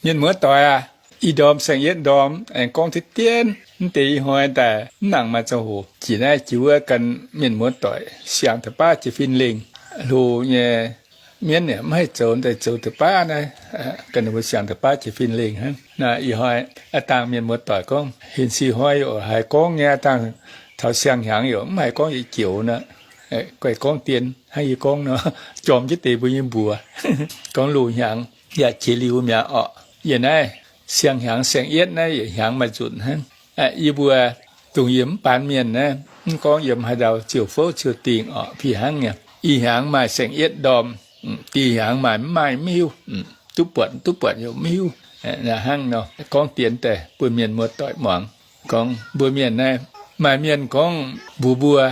Mienh muoz-doic aac, ih ndorm saeng-yietv ndorm aengx gorngv deix dien, mv deix ih hnoi daaih mv nangc maaih ziangh hoc. Jiex naaiv jiex wuov gan mienh muoz-doic siang deix baav jiex fin-lengh. Loz nyei mienv yaac mv haih zoux, daaih zoux deix baav naaiv, gan ninh mbuo siang deix baav jiex fin-lengh hnangv. Naaiv ih hnoi aav dangh mienh muoz-doic gorngv hinc sih hnoi yaac haiz gorngv nyei, aav dangh taux siang-hnyangx yaac mv haiz gorngv yietc joux nor. Guaih gorngv dien hnangv yie gorngv nor, jorm jienv deix mbuo nyei mbuox gorngv loz-hnyangx yaac jiex liuz mi'aqv orqc. Yie naaiv siang-hnyangx saeng-yietv naaiv yietc hnyangx maaih nzunc hnangv. Yie mbuo dongh yie mv baan mienh naaiv, mv gorngv yiem haaix ndau ziouc fouv ziouc dingh orqc, fih hnangv nyei. Ih hnyangx maaih saeng-yietv ndorm, dih hnyangx maaih mv maaih mv hiuv, duqv buatc duqv buatc yaac mv hiuv. Hnangv nor gorngv dien daaih bun mienh muoz-doic muangx. Gorngv mbuo mienh naaiv, maaih mienh gorngv mbuox mbuo,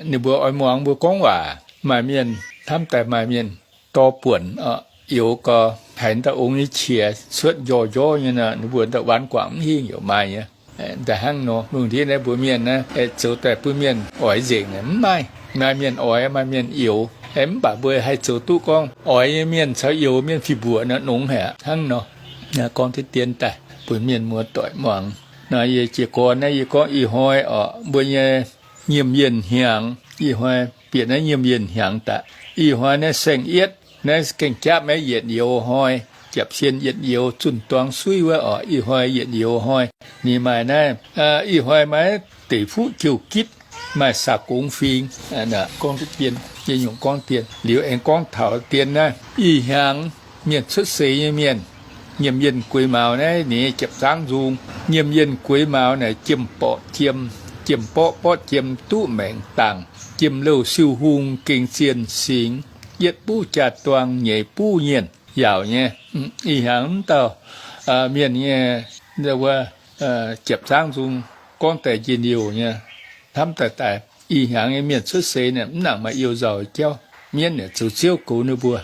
ninh mbuo oix muangx mbuo gorngv waac. Maaih mienh hnamv daaih maaih mienh dorh buonc orqc, youz gau, haiz dauh ong nyei qiex cuotv njorv njorv nyei nor, ninh mbuo ndau waanc guangc mv hingh yaac maaih nyei. Daaih hnangv nor, lungh ndiev naaiv mbuo mienh naaiv, zoux daaih bun mienh oix nzengc naaic mv maaih. Maaih mienh oix, maaih mienh youz. Mv baac mbuo haih zoux duqv gorngv oix nyei mienh caux youz mienh fih mbuoqc nor, nongx haic aqv. Hnangv nor, gorngv deix dien daaih bun mienh muoz-doic muangx. Naaiv yie jiez gorn naaiv yie gorngv ih hnoi orqc, mbuo nyei nyiemc yienh hnyangx, ih hnoi bieqc naaiv nyiemc yienh hnyangx daaih. Ih hnoi naaiv saeng-yietv, naaiv gengh japv maiv yietc youz hnoi, japv sien yietc youz zunh duang suiv wuov orqc, ih hnoi yietc youz hnoi. Ninh maaih naaiv, ih hnoi maaih deic fuqv jouh gitv, maaih saa-gongx fingx. Gorngv deix dien, yie nyungc gorngv dien liuz aengx gorngv taux dien naaiv ih hnyangx mienh cuotv seix nyei mienh, nyiemc yienh gueix maux naaiv ninh nyei japv zaangv nzung. Nyiemc yienh gueix maux naaic jiem-borqc jiem, jiem-borqv borqv jiem duqv maengc dangh, jiem-louh siou hung gengh zienh singx, yietv buv jaa-duang nyeiz buv nyienh yaauc nyei. Ih hnyangx mv dauh mienh nyei, wuov, japv zaangv nzung gorngv daaih njien-youh nyei, hnamv daaih daaih ih hnyangx nyei mienh cuotv seix naaic mv nangc maaih you nzauh jauv, mienv yaac zoux ziouv goux ninh mbuo.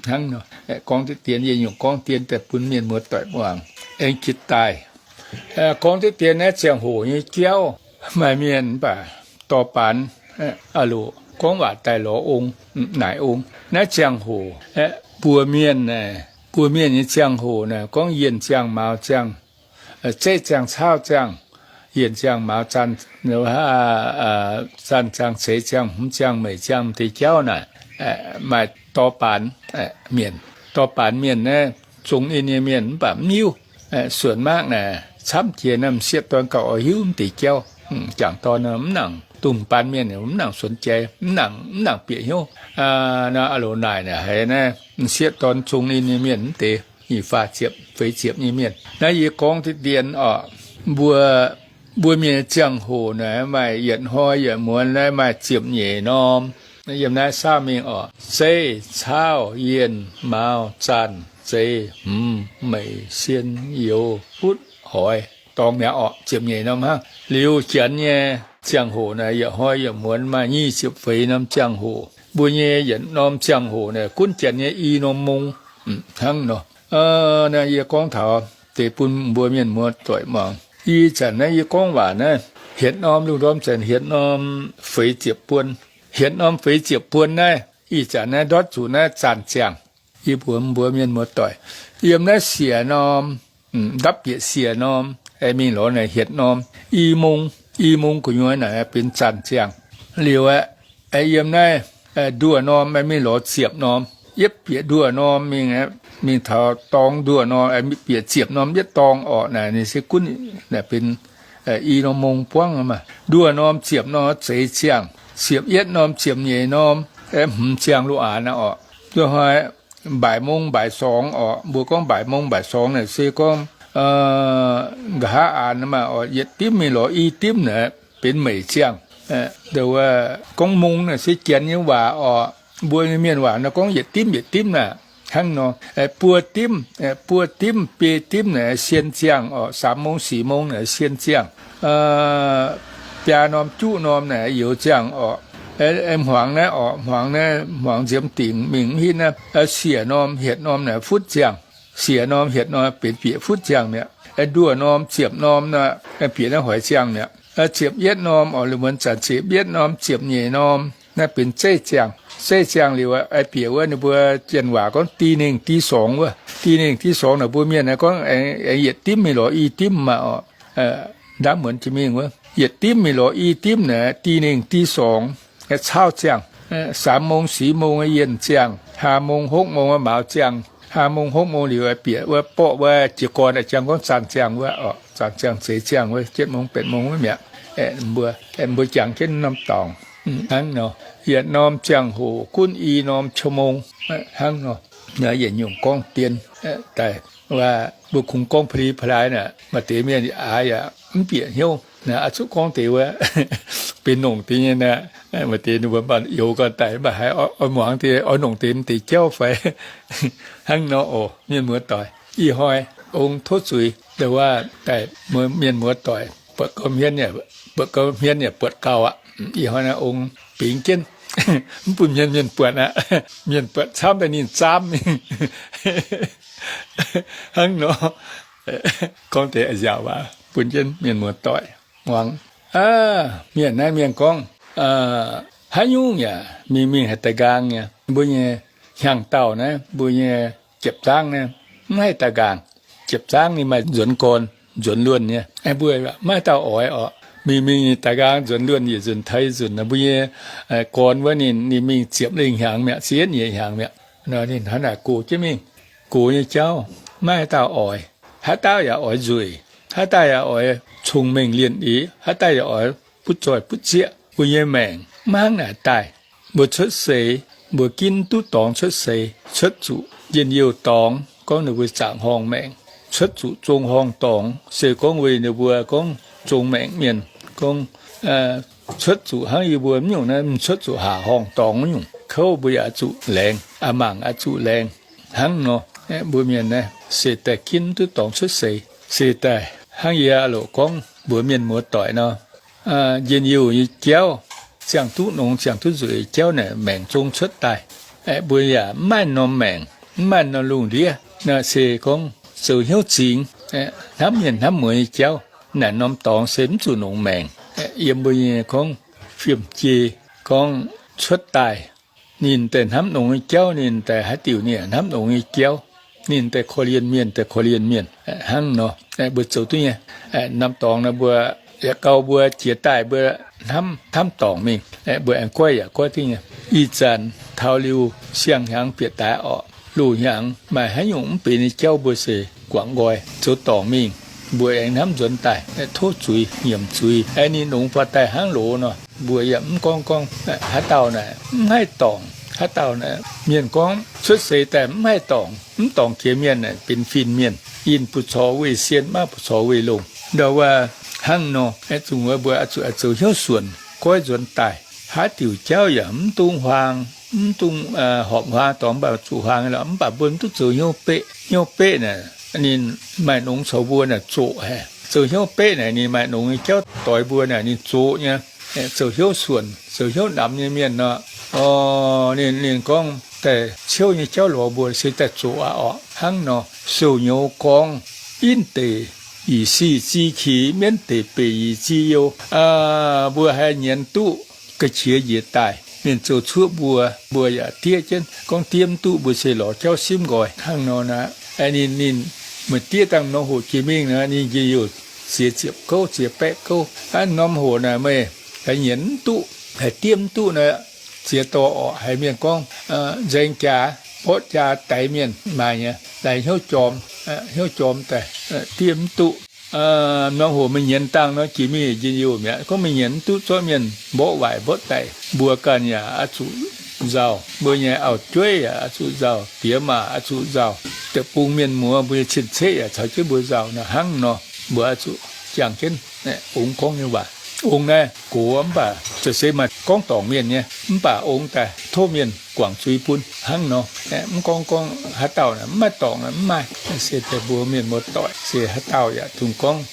Hnangv nor, gorngv deix dien, yie nyungc gorngv dien daaih bun mienh muoz-doic muangx. Aengx jiex daaih gorngv deix dien naaiv ziangh hoc nyei jauv, maaih mienh mv baac dorh baanx, aa loc, gorngv waac daaih lorz ong, naaic ong. Naaiv ziangh hoc, mbuo mienh, mbuo mienh nyei ziangh hoc naaic gorngv yienh ziangh mauz ziangh, zeiv ziangh caauv ziangh, yienh ziangh mauz zanh, zanh ziangh ceix ziangh hmz ziangh meic ziangh deix jauv naaic, maaih dorh baanx mienh. Dorh baanx mienh naaiv zong ninh nyei mienh mv baac mv hiuv. Suonc maakv naaic camv jiex naaiv m'sieqv dorn gauh oix hiuv mv deix jauv. Jangc dorn mv nangc, dongh baan mienh mv nangc suonc jai, mv nangc, mv nangc bieqc hnyouv. Aa loc naaic naaic haiz naaiv m'sieqv dorn zong ninh nyei mienh mv deix nyic faah ziepc, feix ziepc nyei mienh. Naaiv yie gorngv deix dien orqc, mbuo, mbuo mienh ziangh hoc naaic maaih yietc hnoi yietc muonz naaiv maaih ziepc nyeic norm. Yiem naaiv saauv mingh orqc, zeiv, caauv, yienh, mauz, zanh, zeix, hmz, meic, sien, youz, butv, hoix, dorngx mi'aqv orqc, ziepc nyeic norm hnangv. Liuz janx nyei ziangh hoc naaic yietc hnoi yietc muonz maaih nyic ziepc feix norm ziangh hoc. Mbuo nyei yietc norm ziangh hoc naaic gunv janx nyei i norm mong hnangv nor. Naaiv yie gorngv taux deix bun mbuo mienh muoz-doic muangx. Ih zanc naaiv yie gorngv waac naaiv, hietc norm lungh ndorm zanc hietc norm feix ziepc buon. Hietc norm feix ziepc buon naaiv, ih zanc naaiv ndortv zuqc naaiv zanc ziangh. Yie mbuox mbuo mienh muoz-doic, yiem naaiv siec norm, ndapv bieqc siec norm, mingh lorz naaic hietc norm i mong, i mong gu'nyuoz naaic benx zanc ziangh. Liuz aeqv, yiem naaiv nduoh norm mingh lorz ziepc norm, yietv bieqc nduoh norm mingh, mingh taux dorngx nduoh norm bieqc ziepc norm yietv dorngx orqc naaic, ninh se gunv naaic benx i norm mong buangv maah. Nduoh norm ziepc norm zeix ziangh, ziepc yietv norm ziepc nyeic norm, hmz ziangh lo aanx orqc. Nduov hnoi บ่ายโมง บ่ายสอง orqc, mbuo gorngv บ่ายโมง บ่ายสอง naaic se gorngv nqa'haav aanx maah, orqc, yietc dimv mingh lorz i dimv naaic benx meic ziangh. Gorngv mong naaic se janx nyei waac orqc, mbuo nyei mienh waac nor gorngv yietc dimv yietc dimv naaic. Hnangv nor, buo dimv, buo dimv, biei dimv naaic sien ziangh orqc, สามโมง สี่โมง naaic sien ziangh. Biaa norm juqv norm naaic youz ziangh orqc. Hmuangx naaiv orqc, hmuangx naaiv, hmuangx nziemx dingc mingh mv hitv naaiv, siec norm hietc norm naaic futv ziangh. Siec norm hietc norm benx bieqc futv ziangh mi'aqv. Nduoh norm ziepc norm naaic bieqc naaiv hoix ziangh mi'aqv. Ziepc yietv norm orqc, lungh muonz zanc ziepc yietv norm, ziepc nyeic norm, Naaiv benx zeiv ziangh. Zeiv ziangh liuz, bieqc wuov ninh mbuo janx waac gorngv ตีหนึ่ง ตีสอง wuov. ตีหนึ่ง ตีสอง naaic mbuo mienh naaiv gorngv aengx yietc dimv mingh lorz i dimv maah oc. Ndaamv muonz jiex mingh wuov, yietc dimv mingh lorz i dimv naaic ตีหนึ่ง ตีสอง caauv ziangh. สามโมง สี่โมง yienh ziangh, ห้าโมง หกโมง mauz ziangh, ห้าโมง หกโมง liuz bieqc wuov borqv wuov jiez gorn jangx gorngv zanc ziangh wuov oc, zanc ziangh zeix ziangh wuov, เจ็ดโมง แปดโมง wuov mi'aqv. Mbuo, mbuo jangx jienv norm dorngx hnangv nor. Yietc norm ziangh hoc gunv i norm ชั่วโมง hnangv nor. Yietc nyungc gorngv dien daaih, mbuo kungx gorngv pa'li pa'laaix naaic, maaih deix mienh aaix yaac mv bieqc hnyouv. Naaiv oix zuqc gorngv deix wuov, benx nongc deix nyei naaic. Maaih deix ninh mbuo mv baac youx gau daic, mv baac haiz oix muangx deix, oix nongc deix m'deix jauv fai hnangv nor oc, mienh muoz-doic. Ih hnoi ong tov zuiz, nda waav daaih mienh muoz-doic buatc gau hmien yaac, buatc gau hmien yaac buatc gau aqv. Ih hnoi naaiv ong bingx jienv, mv bun hmien mienh buatc aqv. Mienh buatc camv daaih ninh zaamv mingh hnangv nor. Gorngv deix nziaauc waac bun jienv mienh muoz-doic muangx. Mienh naaiv mienh gorngv, haaix nyungc yaac mingh mingh haih daaih nqaang nyei. Mbuo nyei hnyangx-daauh naaiv, mbuo nyei jiepc zaangv naaiv, mv haih daaih nqaang. Jiepc zaangv ninh maaih nzuonx gorn, nzuonx luonh nyei. Mbuo maiv dauh oix orqc. Mingh mingh daaih nqaang nzuonx luonh yietc nzunc taux yietc nzunc, mbuo nyei gorn wuov ninh, ninh mingh ziepc lengh hnyangx mi'aqv, ziepc yietv nyeic hnyangx mi'aqv. Nor ninh hnangv naaic gox jienv mingh. Gox nyei jauv maiv dauh oix. Haaix dauh yaac oix nzueic, haaix dauh yaac oix cong-mengh lienh liz, haaix dauh yaac oix butv zoih butv zieqv. Mbuo nyei maengc maiv hnangv naaic daaih. Mbuo cuotv seix, mbuo ginv duqv dorngx cuotv seix, cuotv zuqc njien-youh dorngx, gorngv ninh mbuo zaangc horngh maengc, cuotv zuqc zong horngh dorngx, se gorngv weic ninh mbuo gorngv zong maengc mienh, gorngv cuotv zuqc hnangv yie mbuo mv nyungc naaiv, cuotv zuqc haac horngh dorngx nyungc, kouv mbuo yaac zuqc laengz, a'mangc oix zuqc laengz. Hnangv nor, mbuo mienh naaiv se daaih ginv duqv dorngx cuotv seix, se daaih hnangv yie loc gorngv mbuox mienh muoz-doic nor, njien-youh nyei jauv, ziangh duqv nongx ziangh duqv nzueic nyei jauv naaic maengc zong cuotv daaih. Mbuo yaac mv maaih norm maengc, mv maaih norm lungh ndiev, naaiv se gorngv zoux hnyouv zingx, hnamv mienh hnamv muoz nyei jauv. Naaic norm dorngx se mv zuqc nongx maengc. Yiem mbuo nyei gorngv fiem-jei, gorngv cuotv daaih, ninh daaih hnamv nongx nyei jauv, ninh daaih haaix diuc ninh hnamv nongx nyei jauv, ninh daaih korv-lienh mienh, daaih korv-lienh mienh hnangv nor. Mbuo zoux duqv nyei. Norm dorngx naaiv mbuo yaac gau mbuo jiex daaih mbuo hnamv, hnamv dorngc mingh, mbuo aengx goiv yaac goiv duqv nyei. Ih zanc taux liuz siang-hnyangx bieqc daaih orqc, loz-hnyangx maaih haaix nyungc mv benx nyei jauv mbuo se guangc nqoi zoux dorngc mingh. Mbuo aengx hnamv nzuonx daaih, tov zuiz, nyiemc zuiz, aengx ninh nongx buatc daaih hnangv loz nor. Mbuo yaac mv gorngv gorngv haaix dauh naaic mv haih dorngc, haaix dauh naaic mienh gorngv cuotv seix daaih mv haih dorngc, mv dorngc jiex mienh naaic benx fin-mienh, yinh bu cor weih sien, maiv bu cor weih longh. Ndau wuov hnangv nor, zungv wuov mbuo oix zuqc zoux hnyouv suonc goiv nzuonx daaih. Haaix diuc jauv yaac mv dungx huaang, mv dungx horpc huaang dorngx, mv baac zuqc huaang lorqc, mv baac mbuo mv duqv zoux hnyouv beqv. Hnyouv beqv naaic ninh maaih nongx caux mbuo naaic zoqc haic. Zoux hnyouv beqv naaic ninh maaih nongx nyei jauv doix mbuo naaic ninh zoqc nyei. Zoux hnyouv suonc, zoux hnyouv namx nyei mienh nor, ninh, ninh gorngv daaih ciouv nyei jauv lorz mbuo se daaih zoqc aqv orqc. Hnangv nor, siou nyouz gorngv, Ginv deic ih sic zi qiex, mienv deic beic ih zi you. Mbuo haih nyienz duqv ga'qiex njiec daaih, mienh zoux cuoqv mbuo, mbuo yaac diev jienv. Gorngv diev mv duqv mbuo se lorz jauv simv nqoi. Hnangv nor naaic, ninh, ninh meih diev dangh norm hoc jiex mingh naaic, ninh njien-youh ziex ziepc gouv, ziex baeqv gouv. Hnangv norm hoc naaic meih haih nyienz mv duqv, haih diev mv duqv naaic, ziex dorh orqc. Haiz mienh gorngv nzaeng jaax, mborqv jaax daix mienh maaih nyei, daaih hnyouv jorm, hnyouv jorm daaih, diev mv duqv. Norm hoc meih nyienz dangh nor jiex mingh njien-youh mi'aqv. Gorngv meih nyienz mv duqv zorqv mienh mborqv waaic mborqv daic, mbuo ganh yaac oix zuqc nzauh, mbuo nyei auv-jueiv yaac oix zuqc nzauh, diex maac oix zuqc nzauh, deic-bung mienh muoz, mbuo nyei cien-ceqv yaac caux jienv mbuo nzauh nor. Hnangv nor, mbuo oix zuqc jangx jienv ong gorngv nyei waac. Ong naaiv gox mv baac ziouc se maaih gorngv dorngc mienh nyei, mv baac ong daaih tov mienh guangc zuiz bun. Hnangv nor, mv gorngv gorngv haaix dauh mv maaih dorngc, mv maaih. Se daaih mbuo mienh muoz-doic se haaix dauh yaac dungx gorngv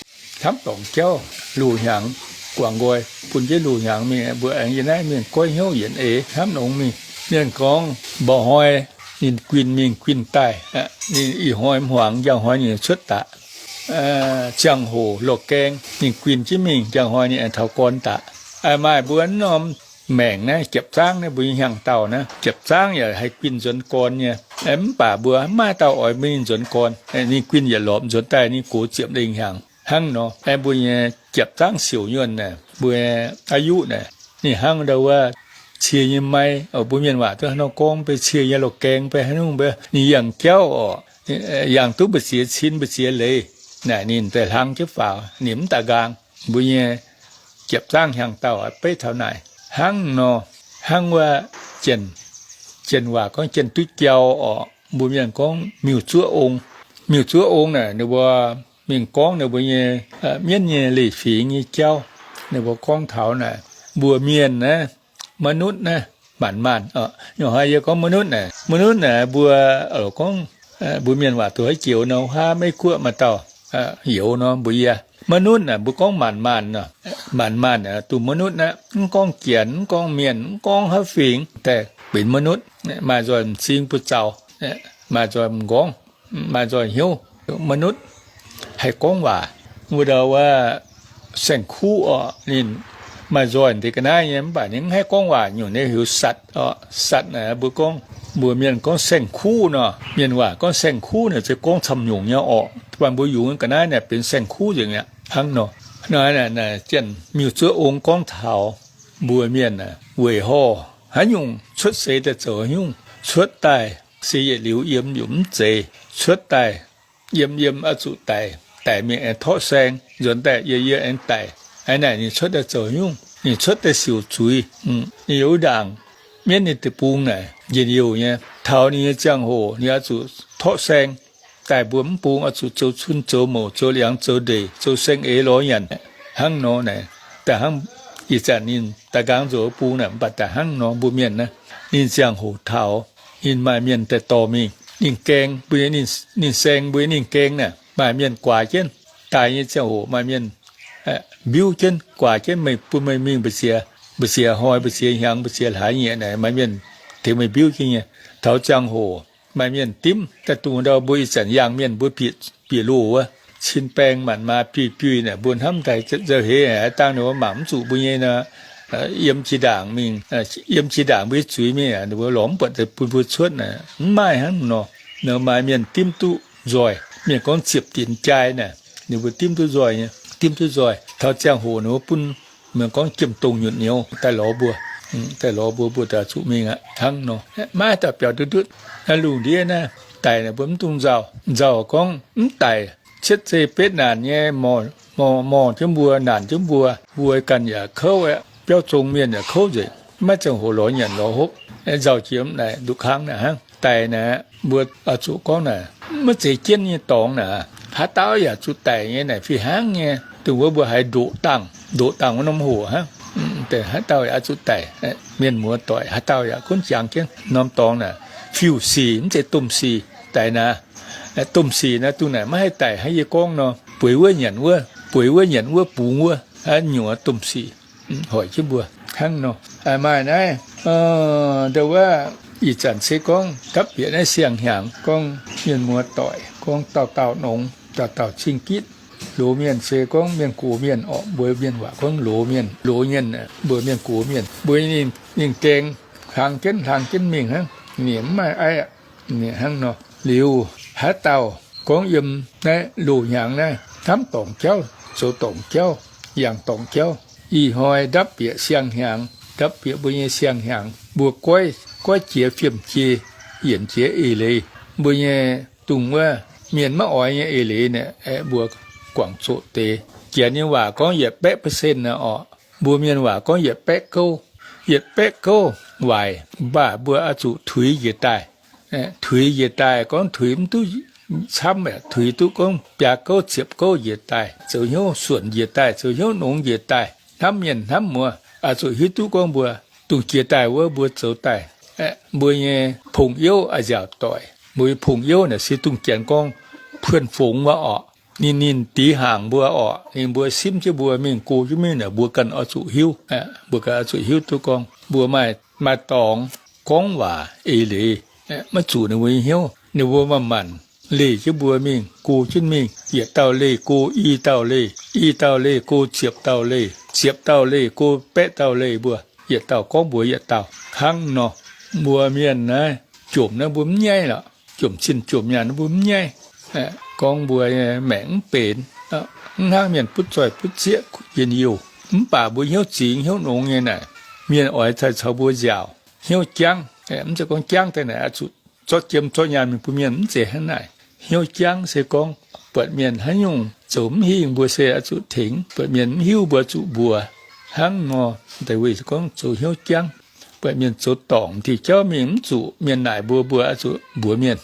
hnamv dorngc jauv, loz-hnyangx guangc nqoi, bun jienv loz-hnyangx mingh. Mbuo aengx yiem naaiv mienh goiv hnyouv yienc eix hnamv nongx mingh. Mienh gorngv mba'hnoi ninh guinh mingh guinh daaih, ninh ih hnoi mv huaangx, njang hnoi ninh cuotv daaih. Ziangh hoc lorh gaeng ninh guinh jienv mingh, njang hnoi ninh aengx taux gorn daaih. Maaih mbuo norm maengc naaiv, jiepc zaangv naaiv, mbuo nyei hnyangx-daauh naaiv, jiepc zaangv yaac haih guinh nzuonx gorn nyei. Mv baac mbuo maiv maaih dauh oix mbuo ninh nzuonx gorn. Ninh guinh yietc lorpc nzuonx daaih ninh gox ziepc lengh hnyangx hnangv nor. Aengx mbuo nyei jiepc zaangv siouc nyuonh naaic, mbuo อายุ naaic, ninh hnangv ndau wuov cie nyei mai, mbuo mienh waac duqv hnangv nor gorngv, mbuo cie nyei lorh gaeng, mbuo haaix nyungc, mbuo ninh yangh jauv orqc, yangh duqv mbu'ziex cin mbu'ziex leiz naaic, ninh daaih hlang jienv faaux, ninh mv daaih nqaang. Mbuo nyei jiepc zaangv hnyangx-daauh beiv taux naaic hnangv nor. Hnangv wuov, janx waac gorngv janx duqv jauv orqc, mbuo mienh gorngv miuc-zuoqv ong. Miuc-zuoqv ong naaic, ninh mbuo mingh gorngv ninh mbuo nyei mienv nyei leiz-fingx nyei jauv. Ninh mbuo gorngv taux naaic, mbuo mienh naaiv, มนุษย์ naaiv, maanc maanh, nyungc haaix yie gorngv มนุษย์ naaic, มนุษย์ naaic, mbuo gorngv, mbuo mienh waac duqv haaix joux nor, haav Meiv-Guoqv maaih dauh youz nor mbuox yie, มนุษย์ naaic mbuo gorngv maanc maanh nor. Maanc maanh naaic duqv มนุษย์ naaiv, mv gorngv janx, mv gorngv mienh, mv gorngv haav fingx, daaih benx มนุษย์, maaih nzoih m'zing buoz-zaux, maaih nzoih m'nqorngv, maaih nzoih hnyouv. มนุษย์ haih gorngv waac. Wuov ndau wuov saeng-kuv orqc, ninh maaih nzoih deix ga'naaiv nyei, mv baac ninh mv haih gorngv waac nyungc, ninh heuc สัตว์ orqc. สัตว์ naaic mbuo gorngv, mbuo mienh gorngv saeng-kuv nor, mienh waac gorngv saeng-kuv naaic se gorngv camv nyungc nyei orqc. Mv baac mbuo yungz ga'naaiv naaic benx saeng-kuv nzengc mi'aqv hnangv nor. Naaiv, naaiv janx miuc-zuoqv ong gorngv taux mbuo mienh aah, weic horh haaix nyungc cuotv seix daaih zoux haaix nyungc, cuotv daaih se yietc liuz yiem yaac mv zeiz. Cuotv daaih yiem yiem oix zuqc daic, daic mingh aengx torqv saeng, nzuonx daaih yie yie aengx daic. Aa, naaic ninh cuotv daaih zoux haaix nyungc? Ninh cuotv daaih siouc zuiz. Ninh yiem wuov ndaangc mienv nyei deic-bung naaic, njien-youh nyei. Taux ninh nyei ziangh hoc ninh oix zuqc torqv saeng, daaih mbuo mv bung oix zuqc zoux cun zoux mouc zoux liangx zoux ndeic zoux saeng-eix lorz nyanc hnangv nor naaic. Daaih hnangv ih zanc ninh daaih nqaang nzoih bung naaic, mv baac daaih hnangv nor mbuo mienh naaiv, ninh ziangh hoc taux, ninh maaih mienh daaih dorh mingh ninh gaeng, mbuo, ninh saeng mbuo ninh gaeng naaic, maaih mienh guaax jienv. Daaih nyei ziangh hoc maaih mienh mbiuv jienv, guaax jienv meih, bun meih mingh mbu'ziex, mbu'ziex hnoi, mbu'ziex hnyangx, mbu'ziex hlaax nyieqc naaic, maaih mienh tengx meih mbiuv jienv nyei. Taux ziangh hoc maaih mienh dimv daaih dungx ndau mbuo ih zanc yangh mienh mbuo bieqc loh wuov, cin baeng maanc maaz biui biui naaic, mbuo hnamv daaih nzauh heix haaix dangh ninh mbuo mangc mv zuqc mbuo nyei nor, yiem jiex ndaangc mingh, yiem jiex ndaangc mbuo nyei zuiz mingh, ninh mbuo lorz mv buatc deix bun mbuo cuotv naaic, mv maaih hnangv nor. Ninh maaih mienh dimv duqv nzoih, mienh gorngv ziepc dinc jai naaic, ninh mbuo dimv duqv nzoih nyei, dimv duqv nzoih. Taux ziangh hoc ninh mbuo bun, mienh gorngv jiem-dongh nyutc nyouz daaih lorz mbuo, daaih lorz mbuo, mbuo daaih zuqc mingh aqv hnangv nor. Maiv dauh biaux ndutv ndutv. Naaiv lungh ndiev naaiv daic naaic mbuo mv dungx nzauh. Nzauh gorngv mv daic, cietv zei betv naanc nyei, morh, morh jienv mbuo, naanc jienv mbuo, mbuo ganh yaac kouv aqv, biauv zong mienh yaac kouv nzengc. Maiv ziangh hoc lorz nyanc lorz hopv. Nzauh jiex naaic nduqc kangv naaic hnangv. Daic naaic, mbuo oix zuqc gorngv naaic, maiv zeiz jienv nyei dorngx naaic, haaix dauh yaac zuqc daic nyei naaic, fih hnangv nyei. Dongh wuov mbuo haiz ndoqc dangh, ndoqc dangh wuov norm hoc hnangv. Haaix dauh yaac zuqc daic. Mienh muoz doic haaix dauh yaac gunv jangx jienv norm dorngx naaic, fiuv-sic mv zeiz domh sic daic naaic. Domh sic naaic dongh naaic maiv haih daic hnangv yie gorngv nor, bueix wuov nyanc wuov, bueix wuov nyanc wuov bungx wuov, haaix nyungc domh sic. Hoic jienv mbuo hnangv nor. Maaih naaiv, ndau wuov, ih zanc se gorngv dapv bieqc naaiv siang-hnyangx, gorngv mienh muoz doic, gorngv dauh dauh nongx, dauh dauh zingh gitv. Loz mienh se gorngv mienh gox mienh orqc, mbuo mienh waac gorngv loz mienh, loz mienh, mbuo mienh gox mienh, mbuo ninh, ninh gaeng hlang jienv, hlang jienv mingh hnangv, ninh mv maaih aiv aqv. Hnangv nor liuz, haaix dauh gorngv yiem naaiv loz-hnyangx naaiv hnamv dorngc jauv, zoux dorngc jauv, yangh dorngc jauv, ih hnoi ndapv bieqc siang-hnyangx, ndapv bieqc mbuo nyei siang-hnyangx, mbuo goiv, goiv jiex fiem-jiex, yienc jiex eix-leiz, mbuo nyei dongh wuov mienh maiv oix nyei eix-leiz naaic, aeqv, mbuo guangc zoqc deix. Janx nyei waac gorngv yietc baeqv percent naaic orqc, mbuo mienh waac gorngv yietc baeqv gouv. Yietc baeqv gouv waaic, mv baac mbuo oix zuqc tuix njiec daaih. Tuix njiec daaih, gorngv tuix mv duqv camv, tuix duqv gorngv biaa gouv ziepc gouv njiec daaih, zoux hnyouv suonc njiec daaih, zoux hnyouv nongx njiec daaih, hnamv mienh hnamv muoz, oix zuqc hiuv duqv gorngv mbuo dongh jiex daaih wuov mbuo zoux daaih. Mbuo nyei pong-youv a'nziaauc doic, mbuo nyei pong-youv naaic se dongh Janx gorngv เพื่อนฝูง wuov orqc. Ninh, ninh dix hnaangx mbuo orqc, ninh mbuo simv jienv mbuo mingh, go jienv mingh naaic, mbuo ganh oix zuqc hiuv. Mbuo ganh oix zuqc hiuv duqv gorngv mbuo maaih, maaih dorngx gorngv waac eix-leiz, maiv zuqc ninh mbuo nyei hnyouv. Ninh mbuo manc-manc leih jienv mbuo mingh, go jienv mingh, yietc dauh leih go i dauh leih, i dauh leih go ziepc dauh leih, ziepc dauh leih go baeqv dauh leih mbuo. yietc dauh gorngv mbuox yietc dauh. Hnangv nor, mbuo mienh naaiv jomc naaiv mbuo mv nyaiv lorqc. Jomc cin jomc nyaanh mbuo mv nyaiv. Gorngv mbuo maengc mv benx, mv hnangv mienh butv zoih butv zieqv njien-youh. Mv baac mbuo hnyouv zingx hnyouv nongx nyei naaic, mienh oix caux mbuo nziaauc, hnyouv jangv. Mv zeiz gorngv jangv daaih naaic oix zuqc zorqv jiem zorqv nyaanh mingh bun mienh, mv zeiz hnangv naaic. Hnyouv jangv se gorngv buatc mienh haaix nyungc zoux mv hingh mbuo se oix zuqc tengx, buatc mienh mv hiuv mbuo zuqc mbuox. Hnangv nor, deix wuov gorngv zoux hnyouv jangv. Buatc mienh zoux dorngc diuh jauv mingh mv zuqc mienh naaic mbuo, mbuo oix zuqc mbuox mienh.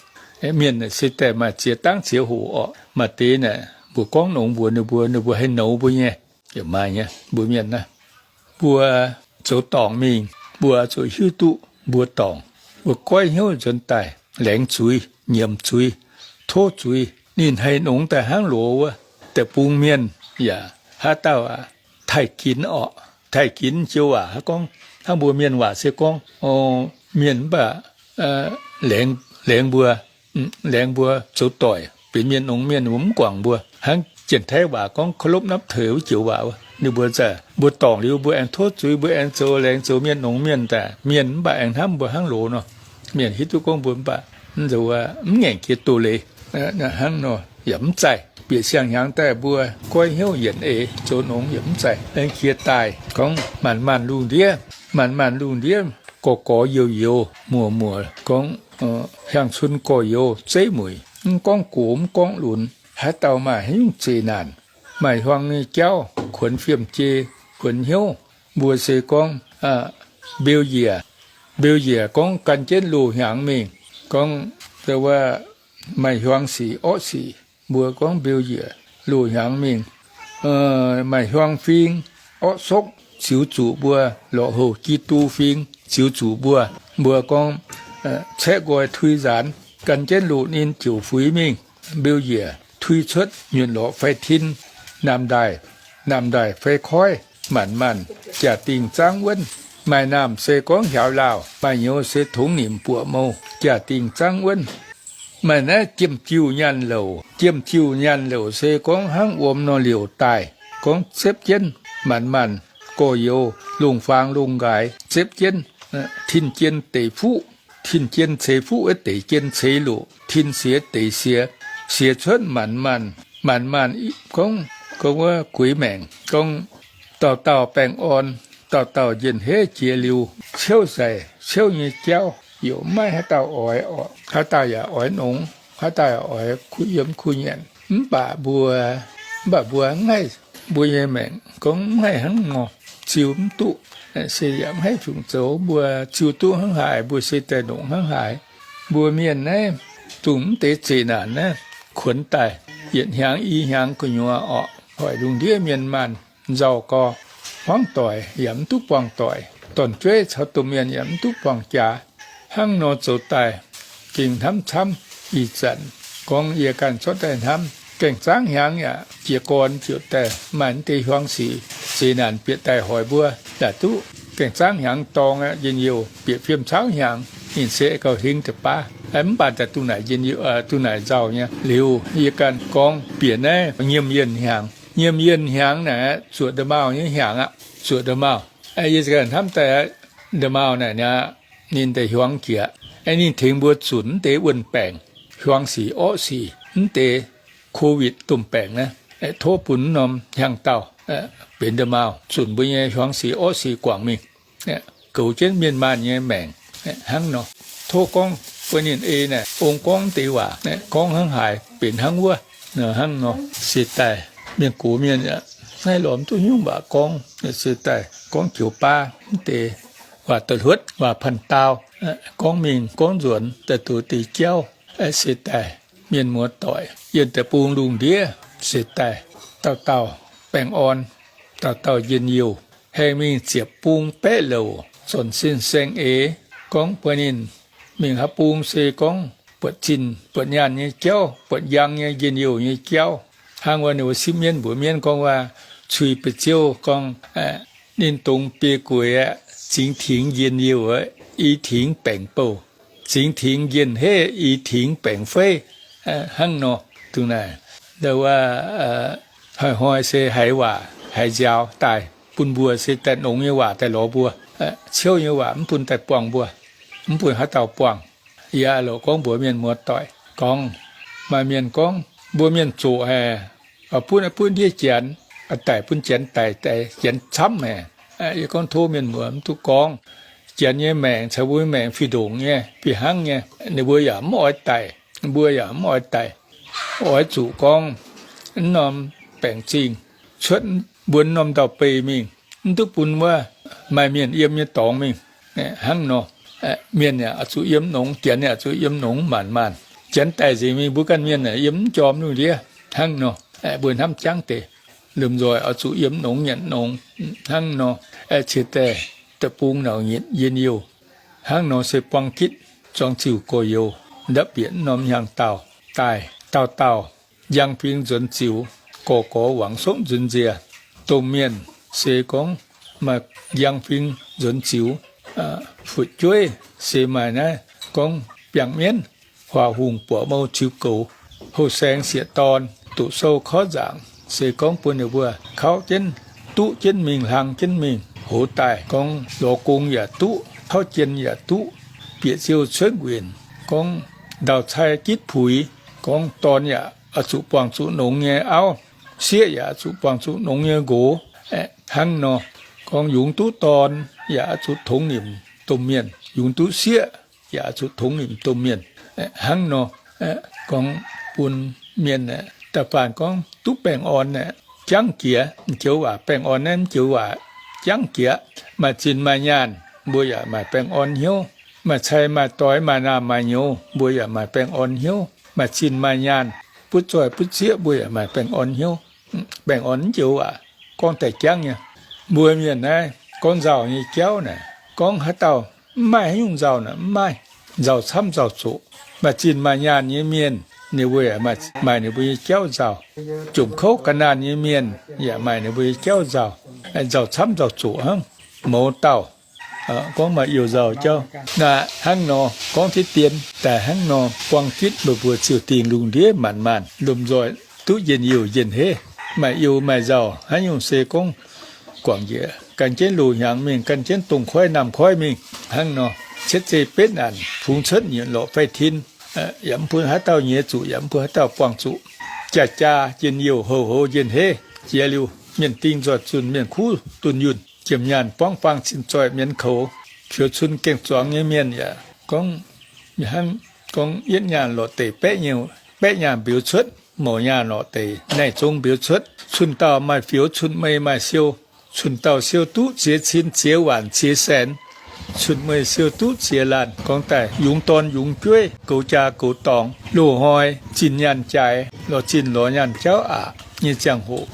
Mienh se daaih maaih ziex dangv ziex hoc orqc. Maaih deix naaic mbuo gorngv nongx mbuox ninh mbuo, ninh mbuo haih nouz mbuo nyei. Yaac maaih nyei mbuo mienh naaiv, mbuo zoux dorngc mingh, mbuo zuqc hiuv duqv mbuo dorngc. Mbuo goiv hnyouv nzuonx daaih, laengz zuiz, nyiemc zuiz, tov zuiz, ninh haih nongx daaih hnangv loz wuov. Deic-bung mienh yaac haaix dauh taaih ginx orqc, taaih ginx joux waac hnangv gorngv, hnangv mbuo mienh waac se gorngv, mienh mv baac laengz mbuo, laengz mbuo zoux doic, benx mienh nongx mienh mbuo mv guangc mbuo. Hnangv Janx-Taiv waac gorngv เคารพนับถือ wuov joux waac wuov, ninh mbuo za'gengh mbuo dorngc liuz mbuo aengx tov zuiz, mbuo aengx zoux laengz zoux mienh nongx mienh daaih, mienh mv baac aengx hnamv mbuo hnangv loz nor. Mienh hiuv duqv gorngv mbuo mv baac mv ngaengc jiex doz-leiz hnangv nor yaac mv zaih. Bieqc siang-hnyangx daaih mbuo goiv hnyouv yienc eix zoux nongx yaac mv zaih. Aengx jiex daaih gorngv maanc maanc lungh ndiev, maanc maanc lungh ndiev gorx-gorx youz-youz muoc-muoc gorngv hiaang-cun gorx-youz zeiv mueic, mv gorngv gox mv gorngv lunx, haaix dauh maaih haaix nyungc zeqc naanc, maaih hiuang nyei jauv, kuonx fiem-jei, kuonx hnyouv, mbuo se gorngv mbeu njiec. Mbeu njiec gorngv gan jienv loz-hnyangx mingh, gorngv maaih hiuang sic orqv sic, mbuo gorngv mbeu njiec loz-hnyangx mingh. Maaih hiuang fing orqv sokv, ziux zuqc mbuo lorqc houc Giduc fing ziux zuqc mbuo, mbuo gorngv caeqv nqoi tui nzaanx, gan jienv loz-ninh ziouc fuix mingh. Mbeu njiec tui cuotv nyunc lorqc fai tin, naamh ndaaih, naamh ndaaih fai koiv, maanc maanc jaax-dingh zaangv wuonv. Maaih naamh se gorngv hiaaux laauh, maaih nyouz se tongx nimc buoqc mouh, jaax-dingh zaangv wuonv. Maaih naaiv jiem-jiuh nyaanh louc. Jiem-jiuh nyaanh louc se gorngv hnangv wuom nor liouc daaih, gorngv zepv jienv maanc maanc gorx-youz, lungh faang lungh nqaaix zepv jienv, tin jien deic fuqv, tin jien ceix fuqv wuov deic jien ceix loc, tin siex deic siex, siex cuotv maanc maanc, maanc maanc gorngv, gorngv wuov gueix maengc, gorngv dauh dauh baengh orn, dauh dauh njien-heiv jiex liuz, ciouv nzaic ciouv nyei jauv, yaac maiv haaix dauh oix orqc. Haaix dauh yaac oix nongx, haaix dauh yaac oix kuh yiem kuh nyanc. Mv baac mbuo, mv baac mbuo mv haih, mbuo nyei maengc gorngv mv haih hnangv nor, ziux mv duqv. Se yaac mv haih fungc zoux, mbuo ziux duqv hnangv haaix, mbuo se daaih nongc hnangv haaix. Mbuo mienh naaiv, dongh mv deix zeqc naanc naaiv kuonx daaih, yietc hnyangx i hnyangx gu'nyuoz orqc, hoic lungh ndiev mienh maanh nzauh gorx, hmuangv doic yaac mv duqv buangh doic, dorn-jueiv caux domh mienh yaac mv duqv buangh jaax. Hnangv nor zoux daaih, gengh hnamv camv. Ih zanc gorngv yie ganh cuotv daaih hnamv, gaengh zaangv hnyangx yaac jiez gorn ziouc daaih maaih deix hiuang sic zeqc naanc bieqc daaih hoic mbuo, yaac duqv gaengh zaangv hnyangx dorng aqv. Njien-youh bieqc fiem cauv hnyangx, ninh se gauh hingv deix baav. Mv baac daaih duqv naaic njien-youh, duqv naaic nzauh nyei. Liuz yie ganh gorngv bieqc naaiv nyiemh yienh hnyangx, nyiemh yienh hnyangx naaic zuoqc nda'maauh nyei hnyangx aqv, zuoqc nda'maauh. Yie ganh hnamv daaih nda'maauh naaic aqv, ninh deix hiuang jiex, ninh tengx mbuo zunc mv deix wuon-baengc, hiuang sic orqv sic, mv deix Covid domh baengc naaiv, tov bun mv norm hnyangx-daauh benx nda'maauh zunc mbuo nyei hiuang sic orqv sic guangc mingh, goux jienv mienh maanh nyei maengc hnangv nor. Tov gorngv bun ninh ei naaic ong gorngv mv deix waac, gorngv hnangv haaix benx hnangv wuov, hnangv nor. Se daaih mienh gox mienh naaiv lorz mv duqv nyungc waac gorngv, se daaih gorngv joux baav mv deix waac da'hluotv, waac panh daauh, gorngv mingh gorngv nzuonx daaih doz deix jauv. Se daaih mienh muoz-doic yiem deic-bung lungh ndiev, se daaih dauh dauh baengh orn, dauh dauh njien-youh, haengh mingh ziepc bung baeqv louc, zornc sin saeng-eix, gorngv bun ninh mingh haaix bung se gorngv buatc zinh buatc nyaanh nyei jauv, buatc njang nyei njien-youh nyei jauv. Hnangv wuov ninh mbuo sipv mienv mbuox mienv gorngv waac, cui ba'ziouv gorngv, ninh dongz biei gueix aqv, zingx tingx njien-youh, i tingx baengc bouh, zingx tingx njien-heiv, i tingx baengc feiv, hnangv nor. Dongh naaic, ndau wuov hnoi-hnoi se haiz waac haiz nziaaux daaih bun mbuo, se daaih nongx nyei waac daaih lorz mbuo. ciouv nyei waac mv bun daaih buangh mbuo, mv bun haaix dauh buangh. Yie loc gorngv mbuox mienh muoz-doic gorngv, maaih mienh gorngv mbuo mienh zoqc haic, bun, bun ndiev janx, daic bun janx daic, janx camv haic. Yie gorngv tov mienh muoz mv duqv gorngv. Janx nyei maengc caux mbuo nyei maengc fih ndongc nyei, fih hnangv nyei. Ninh mbuo yaac mv oix daic, mbuo yaac mv oix daic. Oix zuqc gorngv mv norm baengc zingh cuotv mbuo norm ndau-beih mingh, mv duqv bun wuov maaih mienh yiem nyei dorngx mingh. Hnangv nor, mienh yaac zuqc yiem nongx, janx yaac zuqc yiem nongx maanc maanc. Janx daic nzengc mingh, mbuo ganh mienh yiem mv njormh lungh ndiev. Hnangv nor, mbuo hnamv jangv deix, lomh nzoih oix zuqc yiem nongx nyanc nongx. Hnangv nor, ciex daaih deic-bung nauc nyitc njien-youh. Hnangv nor se buang gitv zuangx ziuh gorx-youz ndapv bieqc norm hnyangx-daauh daaih, dauh dauh njang fingx nzuonx ziux, gorx gorx wangc sopv nzuonx nziec. Domh mienh se gorngv maaih njang fingx nzuonx ziux. Fu'jueiv se maaih naaiv gorngv biangh mienv, huaax hungh buoqc mou ziux goux, houh saeng sieqv dorn, doqc sou korv nzaangc, se gorngv bun ninh mbuo kauv jienv, duqv jienv mingh, hlang jienv mingh. Hoz daaih gorngv lorz gong yaac duqv, kauv jien yaac duqv, bieqc ziouh cuotv nquenc, gorngv ndau-cai gitv puix, gorngv dorn yaac oix zuqc buangh zuqc nongx nyei auv, sieqv yaac oix zuqc buangh zuqc nongx nyei nqox. Hnangv nor, gorngv yungz duqv dorn yaac oix zuqc tongx nimc domh mienh, yungz duqv sieqv yaac oix zuqc tongx nimc domh mienh. Hnangv nor, gorngv bun mienh da'faanh gorngv duqv baengh orn aeqv, jangv jiex. M'joux waac baengh orn naaiv, m'joux waac jangv jiex. Maaih zinh maaih nyaanh, mbuo yaac maaih baengh orn hnyouv. Maaih cai maaih doix, maaih naamh maaih nyouz, mbuo yaac maaih baengh orn hnyouv. Maaih zinh maaih nyaanh, butv zoih butv zieqv, mbuo yaac maaih baengh orn hnyouv. Baengh orn m'joux waac gorngv daaih jangv nyei. Mbuo mienh naaiv gorngv nzauh nyei jauv naaic, gorngv haaix dauh mv maaih haaix nyungc nzauh naaic mv maaih. Nzauh camv nzauh zoqc. Maaih zinh maaih nyaanh nyei mienh, ninh mbuo yaac maaih ninh mbuo nyei jauv nzauh. Jomc kouv ga'naanh nyei mienh yaac maaih ninh mbuo nyei jauv nzauh. Nzauh camv nzauh zoqc hnangv. Mouz dauh gorngv maaih youh nzauh jauv. Naaic hnangv nor gorngv deix dien daaih hnangv nor, buang gitv meih mbuo ziouc dingh lungh ndiev maanc maanc lomh nzoih duqv njien-youh njien-heiv. Maaih youh maaih nzauh haaix nyungc se gorngv guangc njiec gan jienv loz-hnyangx mingh, gan jienv dongh koiv naamh koiv mingh. Hnangv nor, cietv zei betv naanc, fungx cuotv nyutc lorqc fai tin, yaac mv bun haaix dauh nyiex zuqc, yaac mv bun haaix dauh buangh zuqc. Jaa-jaa njien-youh, houh houh njien-heiv. Jiex liuz mienh ding nzoih zunh, mienh kuv dunh yunh, jiem nyaanh buangv faang cin zoih mienx koux. Fioux cun gaeng-zuangx nyei mienh yaac gorngv, hnangv gorngv yietv nyaanh lorqc deix baeqv nyaanh mbiux cuotv, mouc nyaanh lorqc deix naaiv zong mbiux cuotv. Cun-dauh maaih fioux, cun-mei maaih siou. Cun-dauh siou duqv ziex cin ziex waanc ziex saenx, cun-mei siou duqv ziex laanh. Gorngv daaih yungz dorn yungz jueiv, goux jaa goux dorngx, loz-hnoi zinh nyaanh jaaix, lorz zinh lorz nyaanh jauv aqc nyei ziangh hoc,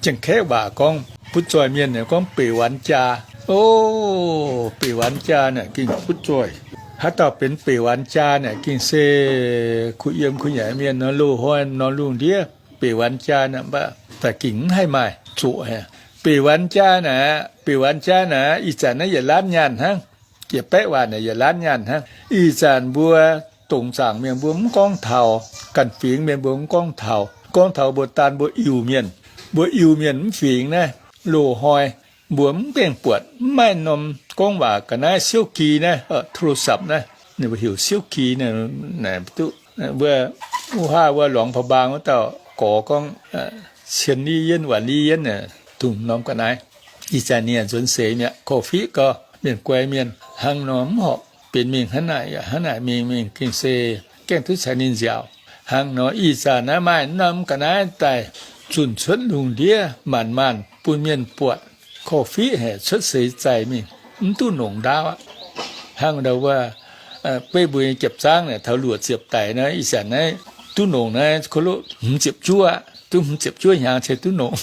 Janx-Kaeqv waac gorngv butv zoih mienh gorngv beic wanx jaa. O, beic wanx jaa naaic gengh butv zoih. Haaix dauh benx beic wanx jaa naaic gengh se kuh yiem kuh nyanc mienh nor, loz-hnoi nor lungh ndiev beic wanx jaa naaic mv baac daaih gengh mv haih maaih zoqc haic. Beic wanx jaa naaic, beic wanx jaa naaic ih zanc naaiv yietc laanv nyaanh hnangv. Yietc baeqv waanc naaic yietc laanv nyaanh hnangv. Ih zanc mbuo dongc zaangc mienh mbuo mv gorngv taux, ganh fingx mienh mbuo mv gorngv taux. Gorngv taux mbuo daan mbuo Iu-Mienh, mbuo Iu-Mienh mv fingx naaiv, loz-hnoi mbuo mv gaengh buatc, mv maaih norm gorngv waac ga'naaiv โทรศัพท์ naaiv, โทรศัพท์ naaiv, ninh mbuo heuc โทรศัพท์ naaic, duqv wuov, wuov haav wuov หลวงพระบาง wuov dauh gorx gorngv, 千里眼, 万里眼 dongh norm ga'naaiv. Ih zanc ninh nzuonx seix mi'aqv, korv-fiqv gau, mienh guai mienh hnangv nor mv horpc, benx mingh hnangv naaic yaac hnangv naaic mingh, mingh gengh se gaengh duqv caux ninh nziaauc. Hnangv nor ih zanc naaiv maaih norm ga'naaiv daaih zunh cuotv lungh ndiev maanc maanc bun mienh buatc, korv-fiqv haic, cuotv seix zaih mingh mv duqv nongc ndaauv aqv. Hnangv ndau wuov, beiv mbuo nyei jiepc zaangv naaic taux luoqc ziepc daic naaiv, ih zanc naaiv duqv nongc naaiv ko loqv hmz ziepc juov aqv, duqv hmz ziepc juov hnyangx cingx duqv nongc.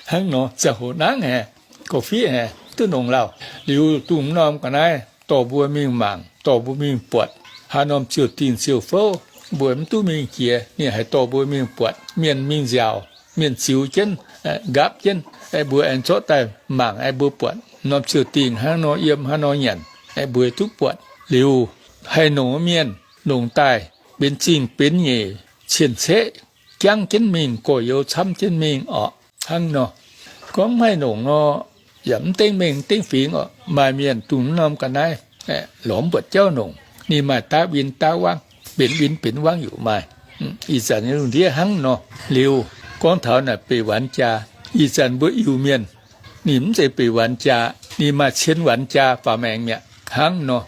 Hnangv nor ziangh hoc nangv haic, korv-fiqv haic, duqv nongc lauh. Liuz dongh norm ga'naaiv dorh mbuo mingh mangc, dorh mbuo mingh buatc haaix norm ziouc dingh ziouc fouv, mbuo mv duqv mingh jiex, ninh haih dorh mbuo mingh buatc. Mienh mingh nziaauc, mienh ziux jienv, nqaapv jienv, mbuo aengx zorqv daaih mangc, mbuo buatc norm ziouc dingh hnangv nor yiem, hnangv nor nyanc, mbuo duqv buatc. Liuz haih nongc mienh nongc daaih benx zingh benx nyeic cien-ceqv jangv jienv mingh, gorx-youz camv jienv mingh orqc. Hnangv nor, gorngv mv haih nongc nor, yaac mv dengv mengh mv dengv fingx oc. Maaih mienh dongh mv norm ga'naaiv lorz mv buatc jauv nongc, ninh maaih daav win daav wangv, benx win benx wangv yaac maaih. Ih zanc nyei lungh ndiev hnangv nor. Liuz gorngv taux naaic beic wanz jaa, ih zanc mbuo Iu-Mienh ninh mv zeiz beic wanz jaa, ninh maaih cien wanz jaa faaux maengx mi'aqv. Hnangv nor,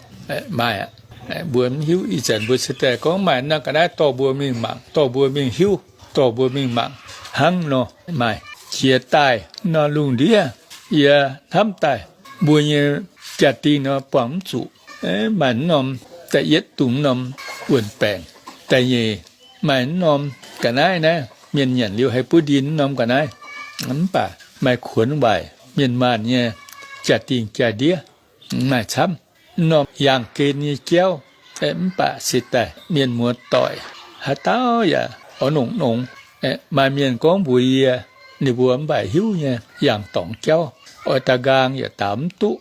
maaih aqv. Mbuo mv hiuv. Ih zanc mbuo se daaih gorngv maaih norm ga'naaiv dorh mbuo mingh mangc, dorh mbuo mingh hiuv, dorh mbuo mingh mangc hnangv nor. Maaih jiex daaih nor lungh ndiev, yie hnamv daaih mbuo nyei jaa-dingh nor buangh mv zuqc. Maaih mv norm, da'yietv dongh mv norm wuon-baengc, da'nyeic maaih mv norm ga'naaiv naaiv, mienh nyanc liuz haih buov ndin mv norm ga'naaiv. Mv baac maaih kuonx waaic mienh maanh nyei jaa-dingh jaa-ndiev, maaih camv. Mv norm yaangh gen nyei jauv, mv baac se daaih mienh muoz-doic haaix dauh yaac oix nongc nongx. Maaih mienh gorngv mbuox yie, ninh mbuo mv baac hiuv nyei, yangh dorngx jauv, oix daaux nqaang yaac daaux mv duqv.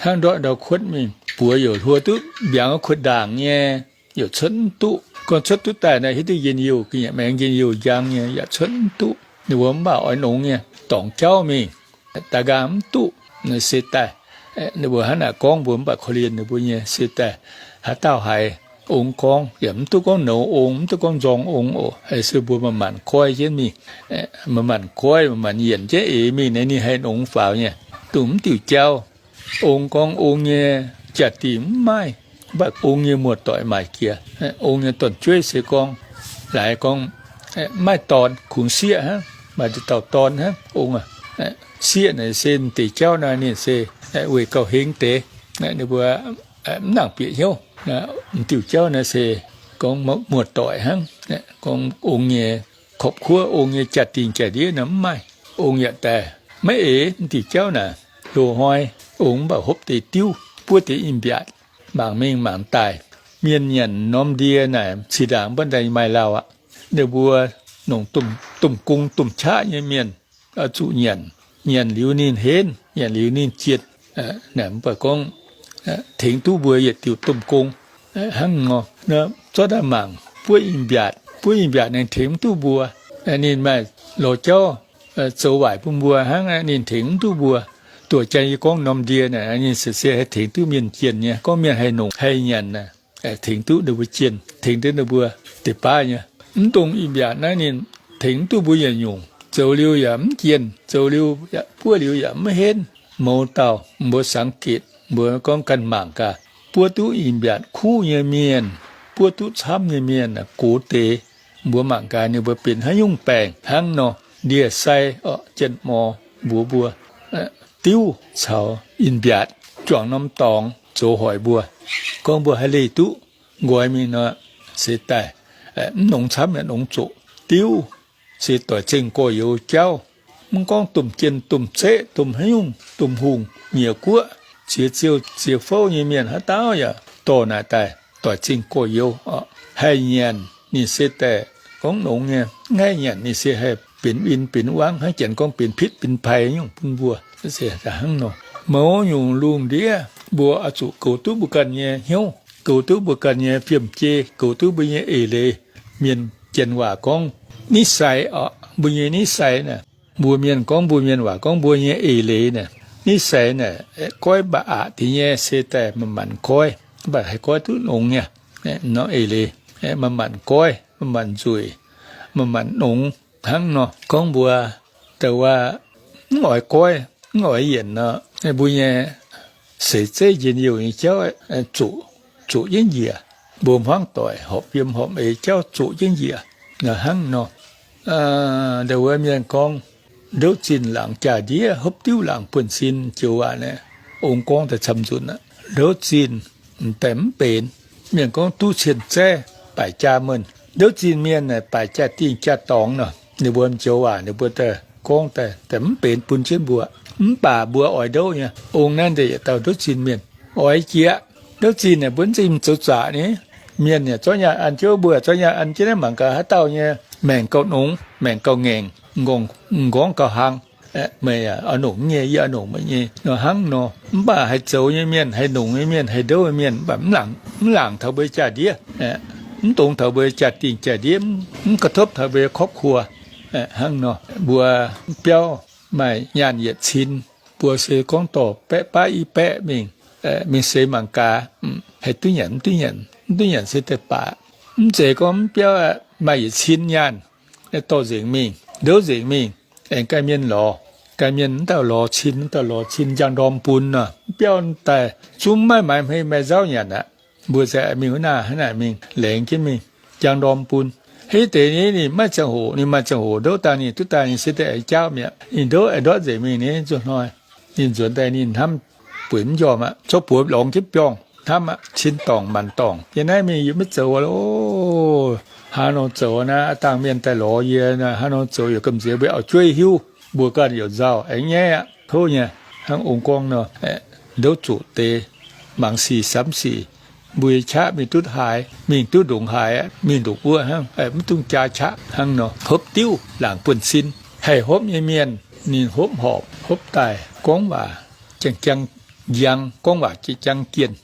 Hnangv ndortv ndau kuotv mingh, buoz youc hluo duqv mbiaangx kuotv ndaangc nyei, youc cuotv mv duqv. Gorngv cuotv duqv daaih naaic hiuv duqv njien-youh, ga'nyiec maengx njien-youh njang nyei yaac cuotv mv duqv. Ninh mbuo mv baac oix nongx nyei, dorngx jauv mingh, daaux nqaang mv duqv. Se daaih ninh mbuo hnangv naaic gorngv mbuo mv baac korv-lienh ninh mbuo nyei. Se daaih haaix dauh haiz ong gorngv yaac mv duqv gorngv nouz ong, mv duqv gorngv nzorng ong oc. Se mbuo manc-manc goiv jienv mingh, manc-manc goiv, manc-manc yienc jienv eix mingh naaic ninh haih nongx faaux nyei. Dongh mv diuc jauv, ong gorngv ong nyei jaa-dingh mv maaih, mv baac ong nyei muoz-doic maaic jiex. Ong nyei dorn-jueiv se gorngv, laaix gorngv mv maaih dorn, kungx sieqv hnangv, maaih dauh dorn hnangv ong. Sieqv naaic se m'deix jauv naaic ninh se weih gauh hengx deix. Ninh mbuo mv nangc bieqc hnyouv. M'diuc jauv naaic se gorngv muoz-doic hnangv, gorngv ong nyei korpv kuov, ong nyei jaa-dingh jaa-ndiev naaic mv maaih. Ong yaac daaih maiv eix. M'diuc jauv naaic, loz-hnoi ong mv baac hopv deix diuv, buov deix in-mbiaatc, mangc mingh mangc daaih. Mienh nyanc norm ndie naaic zinh ndaangc mv baac daaih maaih lauh aqv. Ninh mbuo nongc domh gong domh qaqv nyei mienh zuqc nyanc. Nyanc liuz ninh henv, nyanc liuz ninh jienh. Naaic mv baac gorngv tengx duqv mbuo yietc diuc domh gong hnangv nor. Zorqv daaih mangc buov in-mbiaatc, buov in-mbiaatc ninh tengx mv duqv mbuo. Ninh maaih lorz jauv zoux waaic bun mbuo hnangv, ninh tengx mv duqv mbuo. Duqv janx yie gorngv norm ndie naaic ninh se se haih tengx duqv mienh jienh nyei. Gorngv mienh haih nongc haih nyanc naaic, tengx duqv ninh mbuo jienh, tengx duqv ninh mbuo deix baav nyei. Mv dongh in-mbiaatc naaiv ninh tengx mv duqv mbuo yietc nyungc. Zoux liuz yaac mv jienh, zoux liuz yaac buov liuz yaac mv henv. Mouz dauh mbuo สังเกต, mbuo gorngv ganh mangc gaax, buov duqv in-mbiaatc kuv nyei mienh, buov duqv camv nyei mienh, gox deix, mbuo mangc gaax ninh mbuo benx haaix nyungc baengc hnangv nor. Ndie-sai, orqc, jien-mor, mbuox mbuo, diuv caux in-mbiaatc juangc norm dorngx zoux hoic mbuo. Gorngv mbuo haih leih duqv nqoi mingh nor, se daaih mv nongx camv yaac nongx zoqc. Diuv se doic zengh gorx-youz jauv. Mv gorngv domh jien, domh zeqv, domh haaix nyungc, domh hungh, nyieqc guoqv, ziex ziouh ziex fouv nyei mienh haaix dauh yaac dorh naaic daaih doic zengh gorx-youz. Haih nyanc ninh se daaih gorngv nongx nyei, mv haih nyanc ninh se haih benx win benx wangv, hnangv janx gorngv benx pitv benx pai nyungc bun mbuo. Se hnangv nor, mouz nyungc lungh ndiev mbuo oix zuqc goux duqv mbuo ganh nyei hnyouv, goux duqv mbuo ganh nyei fiem-jei, goux duqv mbuo nyei eix leiz. Mienh janx waac gorngv นิสัย orqc, mbuo nyei นิสัย naaic. Mbuo mienh gorngv, mbuo mienh waac gorngv mbuo nyei eix leiz naaic. นิสัย naaic goiv mv baac aqc deix nyei se daaih manc-manc goiv, mv baac haih goiv duqv nongx nyei. Norm eix leiz manc-manc goiv, manc-manc nzueic, manc-manc nongx hnangv nor. Gorngv mbuo da'wuov mv oix goiv, mv oix yienc nor, mbuo nyei seix zeiv njien-youh nyei jauv zoqc, zoqc jienv njiec. Mbuo hmuangv doic horpc yiem horpc eix jauv zoqc jienv njiec hnangv nor. Da'wuov mienh gorngv, ndouv zinh laangc jaa-ndiev, hopv diuv laangc buonv-sin, joux waac naaic, ong gorngv daaih camv nzunc aqv. Ndouv zinh daaih mv benx. Mienh gorngv duqv cien zaev baaic jaa mienh. Ndouv zinh mienh naaic baaic jaa-dingh jaa-dorngx nor. Ninh mbuo joux waac ninh mbuo daaih gorngv daaih mv benx bun jienv mbuo. Mv baac mbuo oix ndouv nyei. Ong naaiv deix yietc dauh ndouv zinh mienh. Oix jieqv, ndouv zinh naaic mbuo mv zeiz zoux zaqc ni. Mienh yaac zorqv nyaanh an jienv mbuo, zorqv nyaanh an jienv naaiv mangc gaax haaix dauh nyei maengc gauh nongx, maengc gauh ngaengc, m'nqorngv gauh hlang. Meih oix nongc nyei, yie oix nongc meih nyei nor hnangv nor. Mv baac haih zoux nyei mienh, haih nongc nyei mienh, haih ndouv nyei mienh, mv baac mv laangc taux mbuo jaa-ndiev, mv dongz taux mbuo jaa-dingh jaa-ndiev, mv กระทบ taux mbuo ครอบครัว hnangv nor. Mbuo biauv maaih nyaanh yietc cin, buo se gorngv dorh baeqv baav i baeqv mingh, mingh seix mangc gaax, haih duqv nyanc mv duqv nyanc, mv duqv nyanc se daaih baac. Mv zeiz gorngv mv biauv maaih yietc cin nyaanh, dorh nzengc mingh, ndouv nzengc mingh, aengx ganh mienh lorz, ganh mienh mv dauh lorz cin, mv dauh lorz cin, njang ndorm bun nor, mv biauv daaih zungv maiv maaih hmei maaih nzauv nyanc aqv. Mbuo se mingh wuov naaic, hnangv naaic mingh laengz jienv mingh, njang ndorm bun. Hitv deix ni ninh maiv ziangh hoc, ninh maaih ziangh hoc ndouv daaih ninh duqv daaih ninh se daaih aengx jaauv mi'aqv. Ninh ndouv aengx ndortv nzengc mingh ni zuqc hnoi, ninh nzuonx daaih ninh hnamv bueix mv njormh aqv, zorqv buoz lorngx jienv biorngh hnamv aqv, cin dorngc maanc dorngc. Yie naaiv mingh yie maiv zoux loh, hnangv nor zoux naaiv, dangh mienh daaih lorz yie, hnangv nor zoux yaac gamh nziex mbuo auv-jueiv hiuv, mbuo ganh yaac nzauh aengx nyaiv aqv. Tov nyei, hnangv ong gorngv nor, ndouv zuqc deix, mangc sic samx sic, mbuo qaqv mingh duqv haaix, mingh duqv ndongc haaix, mingh ndongc wuov hnangv, mv dungx jaa qaqv hnangv nor. Hopv diuv laangc buonv-sin, haih hopv nyei mienh ninh hopv horpc, hopv daaih gorngv waac jang-jang njang, gorngv waac jang-jang jienh.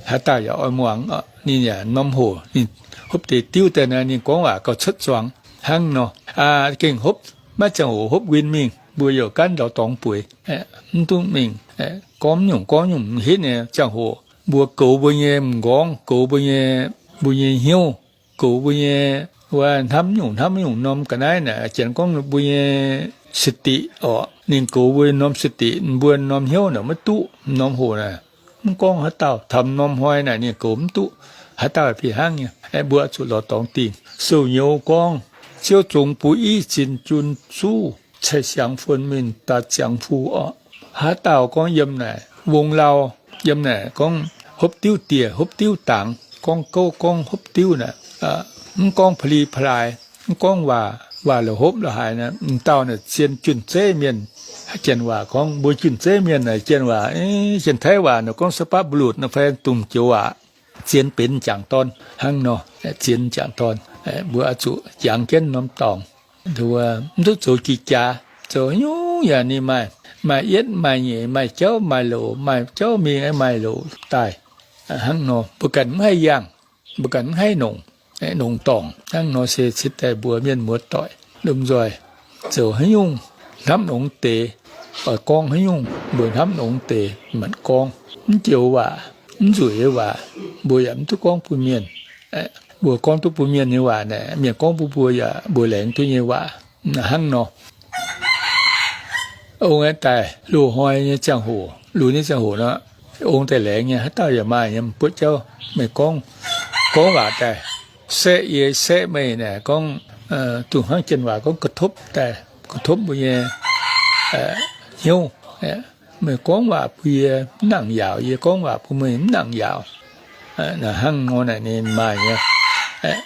Haaix dauh yaac oix muangx, ninh yaac norm hoc ninh hopv deix diuv daaih naaiv ninh gorngv waac gauh cuotv zuangx hnangv nor. Gengh hopv, maiv ziangh hoc hopv nquin mingh, mbuo youc gaanv ndau dorngx bueix, mv duqv mingh gorngv nyungc gorngv nyungc. Hitv nyei ziangh hoc mbuo goux mbuo nyei m'nqorngv, goux mbuo nyei, mbuo nyei hnyouv, goux mbuo nyei, wuov hnamv nyungc hnamv nyungc norm ga'naaiv naaic, janx gorngv mbuo nyei ສະຕິ orqc. Ninh goux mbuo norm ສະຕິ, mbuo norm hnyouv naaic maiv duqv norm hoc naaic. Mv gorngv haaix dauh taux norm hnoi naaic ninh goux mv duqv. Haaix dauh fih hnangv nyei, mbuo zuqc lorz dorngx dingh. Sou nyouz gorngv, Ziouv zongx bun iv zinh jun zuv, cai siangx fon mingh daaih ziangx fu orqc. Haaix dauh gorngv yiem naaic wong lauh, yiem naaic gorngv hopv diuv dieh hopv diuv dangx, gorngv gouv gorngv hopv diuv naaic, mv gorngv pa'li pa'laaix, mv gorngv waac, waac la'hopv la'haaix naaic, m'dauh naaic zien junh zeiv mienh. Janx waac gorngv mbuo junh zeiv mienh naaic, janx waac, janx-taiv waac naaic gorngv ສະປະບຸລຸດ naaic fai dongh joux waac. Zien benx m'jangc dorn hnangv nor, zien m'jangc dorn. Mbuo oix zuqc jangx jienv norm dorngx. Mv duqv zoux jiex jaax, zoux nyungc yaac ninh maaih, maaih yietv maaih nyeic, maaih jauv maaih louc, maaih jauv mingh maaih louc daaih. Hnangv nor mbuo ganh mv haih yangh, mbuo ganh mv haih nongc, nongc dorngc. Hnangv nor se cingx daaih mbuox mienh muoz-doic lomh nzoih zoux haaix nyungc hnamv nongx deix, oix gorngv haaix nyungc mbuo hnamv nongx deix manc gorngv. Mv joux waac, mv nzueic nyei waac, mbuo yaac mv duqv gorngv bun mienh. Mbuo gorngv duqv bun mienh nyei waac naaic, mienh gorngv bun mbuo yaac mbuo laengz duqv nyei waac. Hnangv nor, ong aengx daaih loz-hnoi nyei ziangh hoc, lunx nyei ziangh hoc nor, ong daaih laengz nyei, haaix dauh yaac maaih nyei, buatc jauv meih gorngv, gorngv waac daaih, saeqv yie saeqv meih naaic, gorngv, dongh hnangv janx waac gorngv ກະທົບ daaih, ກະທົບ mbuo nyei hnyouv. Meih gorngv waac bun yie mv nangc yaauc, yie gorngv waac bun meih mv nangc yaauc. Hnangv nor naaic ninh maaih nyei.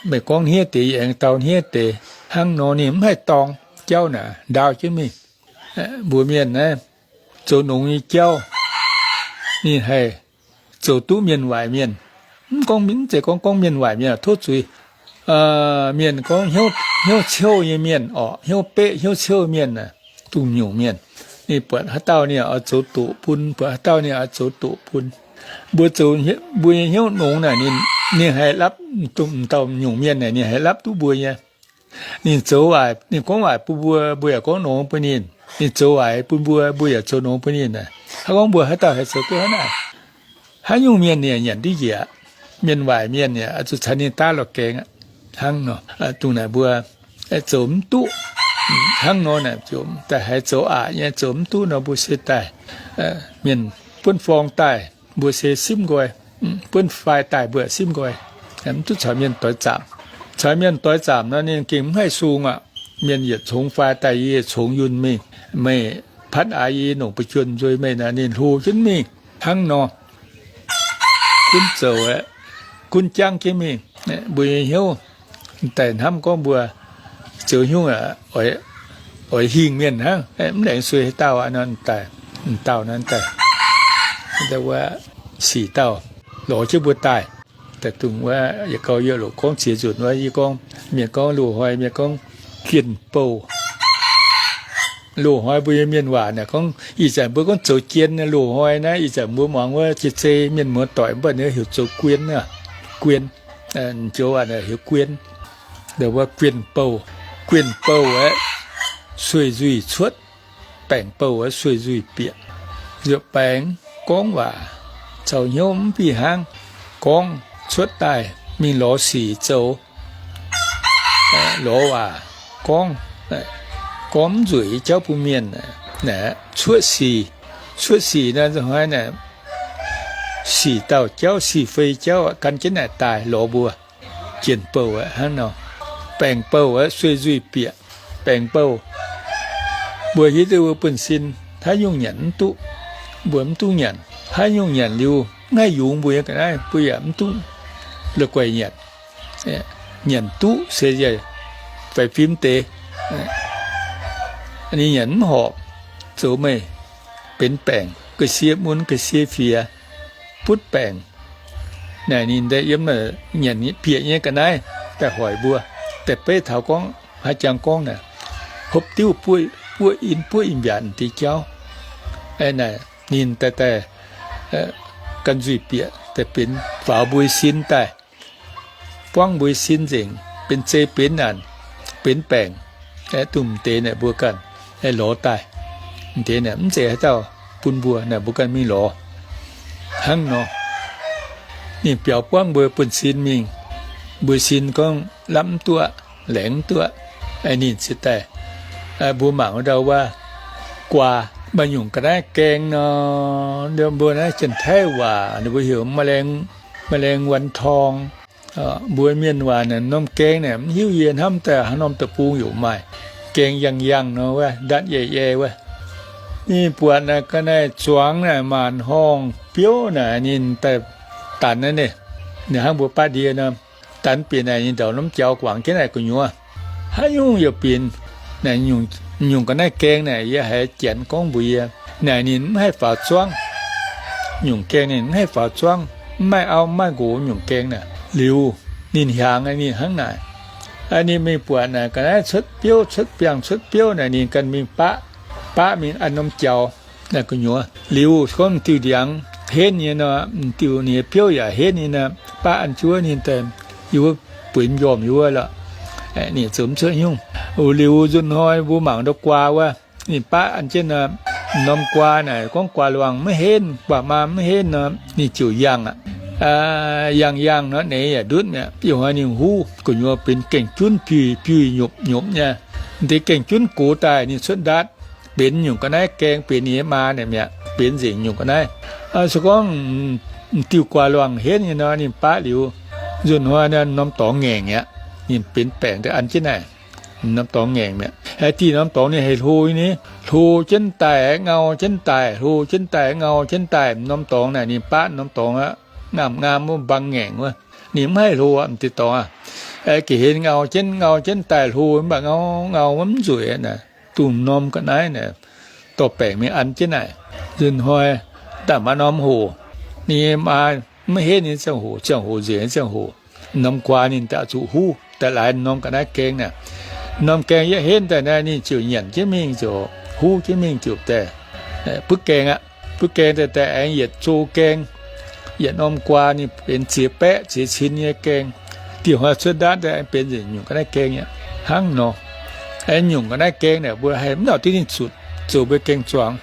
Meih gorngv hniev deix, yie aengx dau hniev deix. Hnangv nor ninh mv haih dorngx jauv naaic, ndaau jienv mingh. Mbuox mienh naaiv, zoux nongx nyei jauv, ninh haih zoux duqv mienh waaic mienh. Mv gorngv, mv zeiz gorngv, gorngv mienh waaic mienh tov zuiz. Mienh gorngv hnyouv ciouv nyei mienh orqc, hnyouv beqv hnyouv ciouv mienh, dongh nyungc mienh. Ninh buatc haaix dauh ninh oix zoux doqc bun, buatc haaix dauh ninh oix zoux doqc bun. Mbuo zoux, mbuo nyei hnyouv nongx naaic, ninh haih lapv, dongh dauh nyungc mienh naaic ninh haih lapv duqv mbuo nyei. Ninh zoux waaic, ninh gorngv waaic bun mbuo, mbuo yaac gorngv nongx bun ninh. Ninh zoux waaic bun mbuo, mbuo yaac zoux nongx bun ninh. Hnangv gorngv mbuo haaix dauh haih zoux duqv hnangv naaic, haaix nyungc mienh ninh yaac nyanc duqv njiec. Mienh waaic mienh yaac zuqc caux ninh daav lorz gaengh aqv. Hnangv nor, dongh naaic mbuo zoux mv duqv. Hnangv nor naaic, daaih haiz zoux aqc nyei, zoux mv duqv nor mbuo se daaih, mienh buonv forng daaih mbuo se simv nqoi, buonv fai daaih mbuo simv nqoi, mv duqv caux mienh doix zaamc. Caux mienh doix zaamc nor ninh gengh mv haih sung aqv. Mienh yietc congx fai daaih yie congx yunh mingh, meih patv aax yie nongc ba'juonh nzuei meih naaic, ninh hlo jienv mingh hnangv nor. Gunv zoux aeqv, gunv jangv jienv mingh. Mbuo nyei hnyouv daaih hnamv gorngv mbuo zoux hnyouv oix hingh mienh hnangv, mv laengz sueih haaix dauh aqv nor, daaih, dauh nor daaih, wuov sic dauh lorz jienv mbuo daaih. Daaih dongh wuov yietc gau yie loc gorngv ziex nzunc wuov, yie gorngv, mienh gorngv loz-hnoi, mienh gorngv jien bouh. Loz-hnoi mbuo nyei mienh waac naaic gorngv, ih zanc mbuo gorngv zoux jien, loz-hnoi naaiv ih zanc mbuo muangx wuov jiex zei mienh muoz-doic mv baac ninh heuc zoux guien aqv. Guien, joux waac naaic heuc guien. Wuov guien bouh, guien bouh aeqv, sueih nzuih cuotv. baengc bouh sueih nzuih bieqc. Nzuih baengc gorngv waac caux hnyouv mv fih hnangv, gorngv cuotv daaih mingh lorz sic zoux, lorz waac gorngv, gorngv mv nzueic jauv bun mienh, cuotv sic. Cuotv sic naaiv, sic dauh jauv, sic fei jauv, gan jienv naaic daaih lorz mbuo. Jienh bouh hnangv nor, baengc bouh sueih nzuih bieqc, baengc bouh. Mbuo hiuv duqv mbuo buonv-sin haaix nyungc nyanc mv duqv, mbuo mv duqv nyanc. Haaix nyungc nyanc liuz mv haih yungz mbuo nyei ga'naaiv, mbuo yaac mv duqv la'guaih nyanc. Nyanc duqv se faix-fim deix, ninh nyanc mv horpc, zoux meih benx baengc, ga'sie mun ga'sie fiex, butv baengc. Naaic ninh daaih yiem nyanc bieqc nyei ga'naaiv daaih hoic mbuo, daaih beiv taux gorngv haaix jangx gorngv naaic, hopv diuv buov in buov in mbiaatc deix jauv. Naaic ninh daaih daaih gan nzuih bieqc daaih benx faaux mbuo sin daaih, buangv mbuo sin nzengc, benx zei benx naanc, benx baengc. Dongh m'deix naaic mbuo ganh lorz daaih. M'deix naaic mv zeiz haaix dauh bun mbuo, naaic mbuo ganh mingh lorz. Hnangv nor, ninh biaux buangv mbuo buonv-sin mingh, mbuo sin gorngv lapv mv duqv, laengz mv duqv, ninh ziouc daaih, mbuo mangc ndau wuov guaa, maaih nyungc ga'naaiv gaeng nor, mbuo naaiv Janx-Taiv waac ninh mbuo heuc แมลงวันทอง. Mbuo mienh waac naaic norm gaeng naaic mv hiuv yie hnamv daaih haaix norm deic-bung yaac maaih. Gaeng yangh yangh nor wuov, ndatv yei yei wuov. Ninh buatc naaic ga'naaiv zuangx naaic maanc horngh biouv naaic ninh daaih danx naaiv, ninh hnangv mbuo batv ndie nor, danx bieqc naaic ninh ndauc norm jaux guangc jienv naaic gu'nyuoz. Haaix nyungc yaac binc. Naaic nyungc ga'naaiv gaeng naaic yie haiz Janx gorngv mbuox yie, naaic ninh mv haih faaux zuangv. Nyungc gaeng ninh mv haih faaux zuangv, mv maaih auv mv maaih nqox nyungc gaeng naaic. Liuz ninh hiaangx ninh hnangv naaic. Ninh mingh buatc naaic ga'naaiv cuotv biouv cuotv biangh cuotv biouv naaic ninh ganh mingh baqv, baqv mingh an norm jaux naaic gu'nyuoz. Liuz gorngv m'diuh ndiangx henv nyei nor, m'diuh ninh nyei biouv yaac henv nyei nor, baqv an jienv wuov ninh daaih yiem wuov bueix m'njormh yiem wuov lorqc. Ninh zoux mv cuotv nyungc. Liuz nzunc hnoi mbuo mangc ndau guaa wuov, ninh baqv an jienv nor, norm guaa naaic gorngv guaa luangh maiv henv, guaa maa maiv henv nor, ninh ziouc yangh aqv. Yangh yangh nor, neix yaac ndutv mi'aqv. Ih hnoi ninh huv gu'nyuoz benx gaeng-junv biuih biuih nyopv nyopv nyei. M'deix gaeng-junv gox daaih ninh cuotv ndaatv, benx nyungc ga'naaiv gaeng, benx ninh nyei maa naaic mi'aqv, benx nzengc nyungc ga'naaiv. Se gorngv m'diuh guaa luangh henv nyei nor, ninh baqv liuz, nzunc hnoi norm dorngx ngaengc mi'aqv. Ninh benx baengc daaih an jienv naaic, norm dorngx ngaengc mi'aqv. Dih norm dorngx ninh haih hlo nyei, hlo jienv daaih ngau jienv daaih, hlo jienv daaih ngau jienv daaih. Norm dorngx naaic ninh baqv norm dorngx aqv, ngaamv ngaamv wuov, mbang ngaengc wuov, ninh mv haih hlo aqv, m'deix dorngx aqv. Ga'hlen ngau jienv ngau jienv daaih hlo, mv baac ngau ngau wuov mv nzueic aqv naaic. Dongh norm ga'naaiv naaic dorh baengc mingh an jienv naaic. Nzunc hnoi daaih maaih norm hoc, ninh nyei maa maiv henv nyei ziangh hoc, ziangh hoc nzengc nyei ziangh hoc, norm guaa ninh daaih zuqc huv daaih laaix norm ga'naaiv gaeng naaic. Norm gaeng yietv henv daaih naaic ninh ziouc nyanc jienv mingh, ziouc huv jienv mingh ziouc daaih butv gaeng aqv. Butv gaeng daaih daaih aengx yietc zoux gaeng, yietc norm guaa ninh benx ziex baeqv ziex cin nyei gaeng. Dieh hnoi cuotv ndaatv daaih aengx benx nzengc nyungc ga'naaiv gaeng aqv. Hnangv nor, aengx nyungc ga'naaiv gaeng naaic mbuo haih mv nauc diuv ninh zutc zoux mbuo gaeng-zuangx.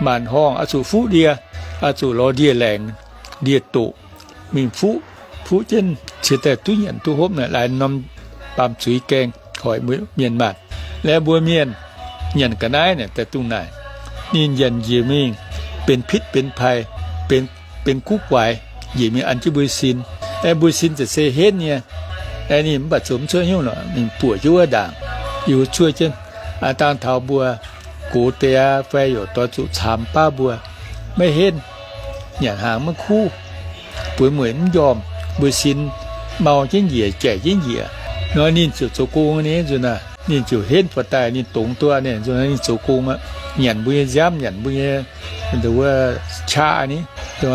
Maanc horngh oix zuqc fuqv ndie, oix zuqc lorz ndie-laengz, ndie-doqc mingh fuqv, fuqv jienv ciex daaih duqv nyanc duqv hopv naaic laaix norm baamh zuiz gaeng hoic mienh maanc. Laaix mbuo mienh nyanc ga'naaiv naaic daaih dongh naaic, ninh nyanc njiec mingh benx pitv benx paaix, benx guv guaix njiec mingh an jienv mbuo sin. Aeqv, mbuo sin ziouc se henv nyei. Aeqv, ninh mv baac zoux mv cuotv nyungc lorqc, ninh buoqc jienv wuov ndaangc, yie zuov jienv, dangh taux mbuo gox deix aqv fai yaac doix zuqc caamx baav mbuo, maiv henv, nyanc hnaangx maiv kuv, bueix mueic mv njormh, mbuo sin mau jienv njiec, jaic jienv njiec nor, ninh ziouc zoux gong nyei nzunc naaic. Ninh ziouc henv faaux daaih, ninh dongz duqv ninh nzunc naaic ninh zoux gong aqv. Nyanc mbuo nyei nziaamv, nyanc mbuo nyei wuov qaqv ni.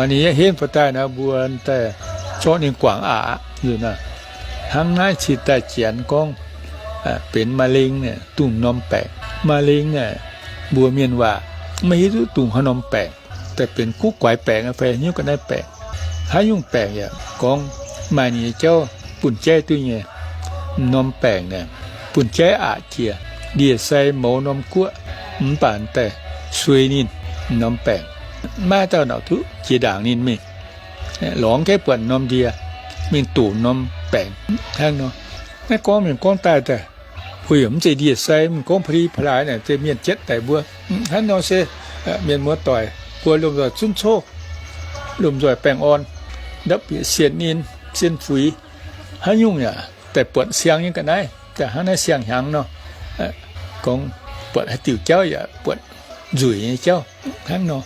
Ninh henv faaux daaih nor, mbuo daaih zorqv ninh guangc aqv nzunc naaic. Hnangv naaiv cingx daaih Janx gorngv benx มะเร็ง naaic, dongh norm baengc. มะเร็ง naaic, mbuo mienh waac maiv hiuv duqv dongh haaix norm baengc, daaih benx guv guaix baengc fai hnyouv ga'naaiv baengc. Haaix nyungc baengc yaac gorngv maaih ninh nyei jauv bun jaiv duqv nyei. M'norm baengc naaic bun jaiv aqc jiex, ndie-sai mouz norm guoqv, mv baac daaih suei ninh norm baengc. Maiv dauh naaic duqv jiex ndaangc ninh mingh, lorngx gaeqv buatc norm ndie, mingh doqc norm baengc hnangv nor. Naaiv gorngv mienh gorngv daaih daaih, mbuo yaac mv zeiz ndie-sai, mv gorngv pa'li pa'laaix naaic, deix mienh jatv daic mbuo. Hnangv nor se mienh muoz-doic mbuo lomh nzoih zunv coqv, lomh nzoih baengh orn, ndapv bieqc sienx ninh, sienx fuix. Haaix nyungc yaac daaih buatc siang nyei ga'naaiv, daaih hnangv naaiv siang-hnyangx nor. Gorngv buatc haaix diuc jauv yaac buatc nzueic nyei jauv hnangv nor.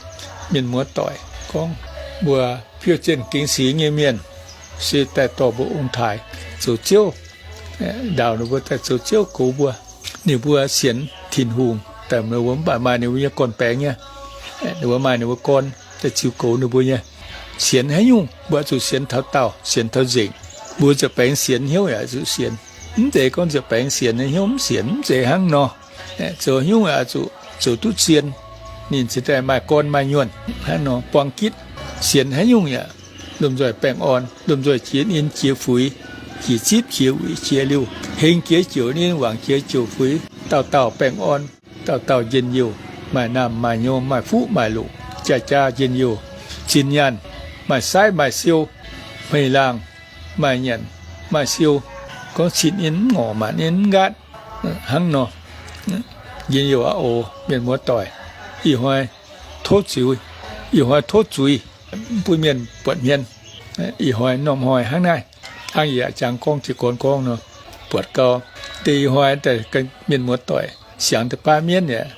Mienh muoz-doic gorngv mbuo biouv zienh gengx singx nyei mienh se daaih dorh mbuo ong-taaix zoux ziouv, ndaauh ninh mbuo daaih zoux ziouv goux mbuo. Ninh mbuo sienx Tin-Hungh daaih, ninh mbuo mv baac maaih ninh mbuo nyei gorn-baengx nyei. Ninh mbuo maaih ninh mbuo gorn daaih ziux goux ninh mbuo nyei. Sienx haaix nyungc mbuo zuqc sienx taux daauh, sienx taux nzengc. Mbuo nza'baengx sienx hnyouv yaac zuqc sienx. Mv zeiz gorngv nza'baengx sienx hnyouv mv sienx, mv zeiz hnangv nor. Zoux haaix nyungc yaac zuqc zoux duqv zien, ninh cingx daaih maaih gorn maaih nyuonh hnangv nor. Buang gitv sienx haaix nyungc yaac lomh nzoih baengh orn, lomh nzoih jiex ninh jiex fuix, jiex zipv jiex wuic jiex liuh, hengx jiex jouc ninh, wangc jiex jouc fuix, dauh dauh baengh orn, dauh dauh njien-youh, maaih naamh maaih nyorm, maaih fuqv maaih loqc, jaa jaa njien-youh, zinh nyaanh, maaih saaiv maaih siou, hmeiv laangh, maaih nyanc maaih siou, gorngv cin ninh mv ngorc, maanc ninh mv nqaatv hnangv nor. Njien-youh aqv oc, mienh muoz-doic. Ih hnoi tov zuiz, ih hnoi tov zuiz, mv bun mienh buatc hmien. Ih hnoi norm hnoi hnangv naaiv, hnangv yie yaac jangx gorngv jiez gorn gorngv nor, buatc gau, deix ih hnoi daaih mienh muoz-doic siangx deix baav mienv yaac,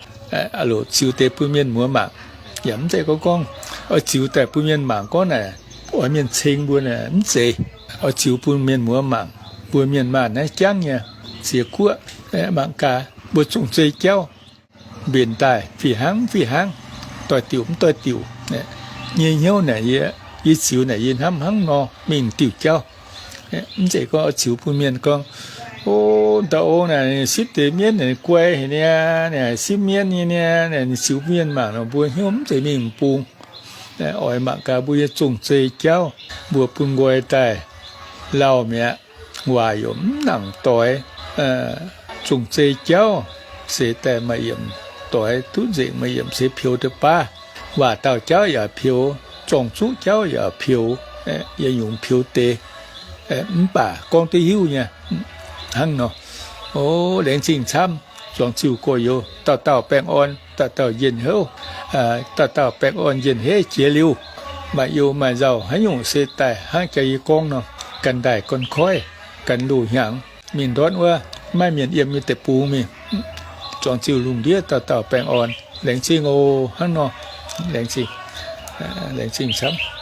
loc ziux deix bun mienh muoz mangc. Yaac mv zeiz gorngv gorngv oix ziux daaih bun mienh mangc gorngv naaic oix mienh ceng mbuo naaic, mv zeiz. Oix ziux bun mienh muoz mangc, mbuo mienh maanh naaiv jangv nyei ziex guoqv, mangc gaax mbuo zong zei jauv mbenc daaih fih hnangv mv fih hnangv, doix-diuc mv doix-diuc. Nyei hnyouv naaic yie, yie ziux naaic yie hnamv hnangv nor mingh diuh jauv. Mv zeiz gorngv oix ziux bun mienh gorngv, o, dauh ong naaic sipv deix mienv naaic guai haic niaa, naaic sipv mienv nyei niaa, naaic ninh ziux bun mienh mangc nor mbuo hnyouv mv zeiz mingh m'bung. Oix mangc gaax mbuo nyei zong zei jauv, mbuo bun nqoi daaih lauh mi'aqv. Waac yaac mv nangc doix. Zong zei jauv se daaih maaih yiemc doix duqv nzengc, maaih yiemc se peux deix baav. Waac dauh jauv yaac peux, zorng-zuqv jauv yaac peux, yietc nyungc peux deix. Mv baac gorngv duqv hiuv nyei hnangv nor. O, laengz zingh camv, zuangx ziuh gorx-youz dauh dauh baengh orn, dauh dauh njien-houv, dauh dauh baengh orn njien-heiv jiex liuh, maaih you maaih nzauh haaix nyungc se daaih hnangv jaax yie gorngv nor, ganh ndaaih ganh koiv, ganh loz-hnyangx mingh ndortv wuov maiv mienh yiem nyei deic-bung mingh. Zuangx ziuh lungh ndiev dauh dauh baengh orn. Laengz zingh oc, hnangv nor. Laengz zingh, laengz zingh camv.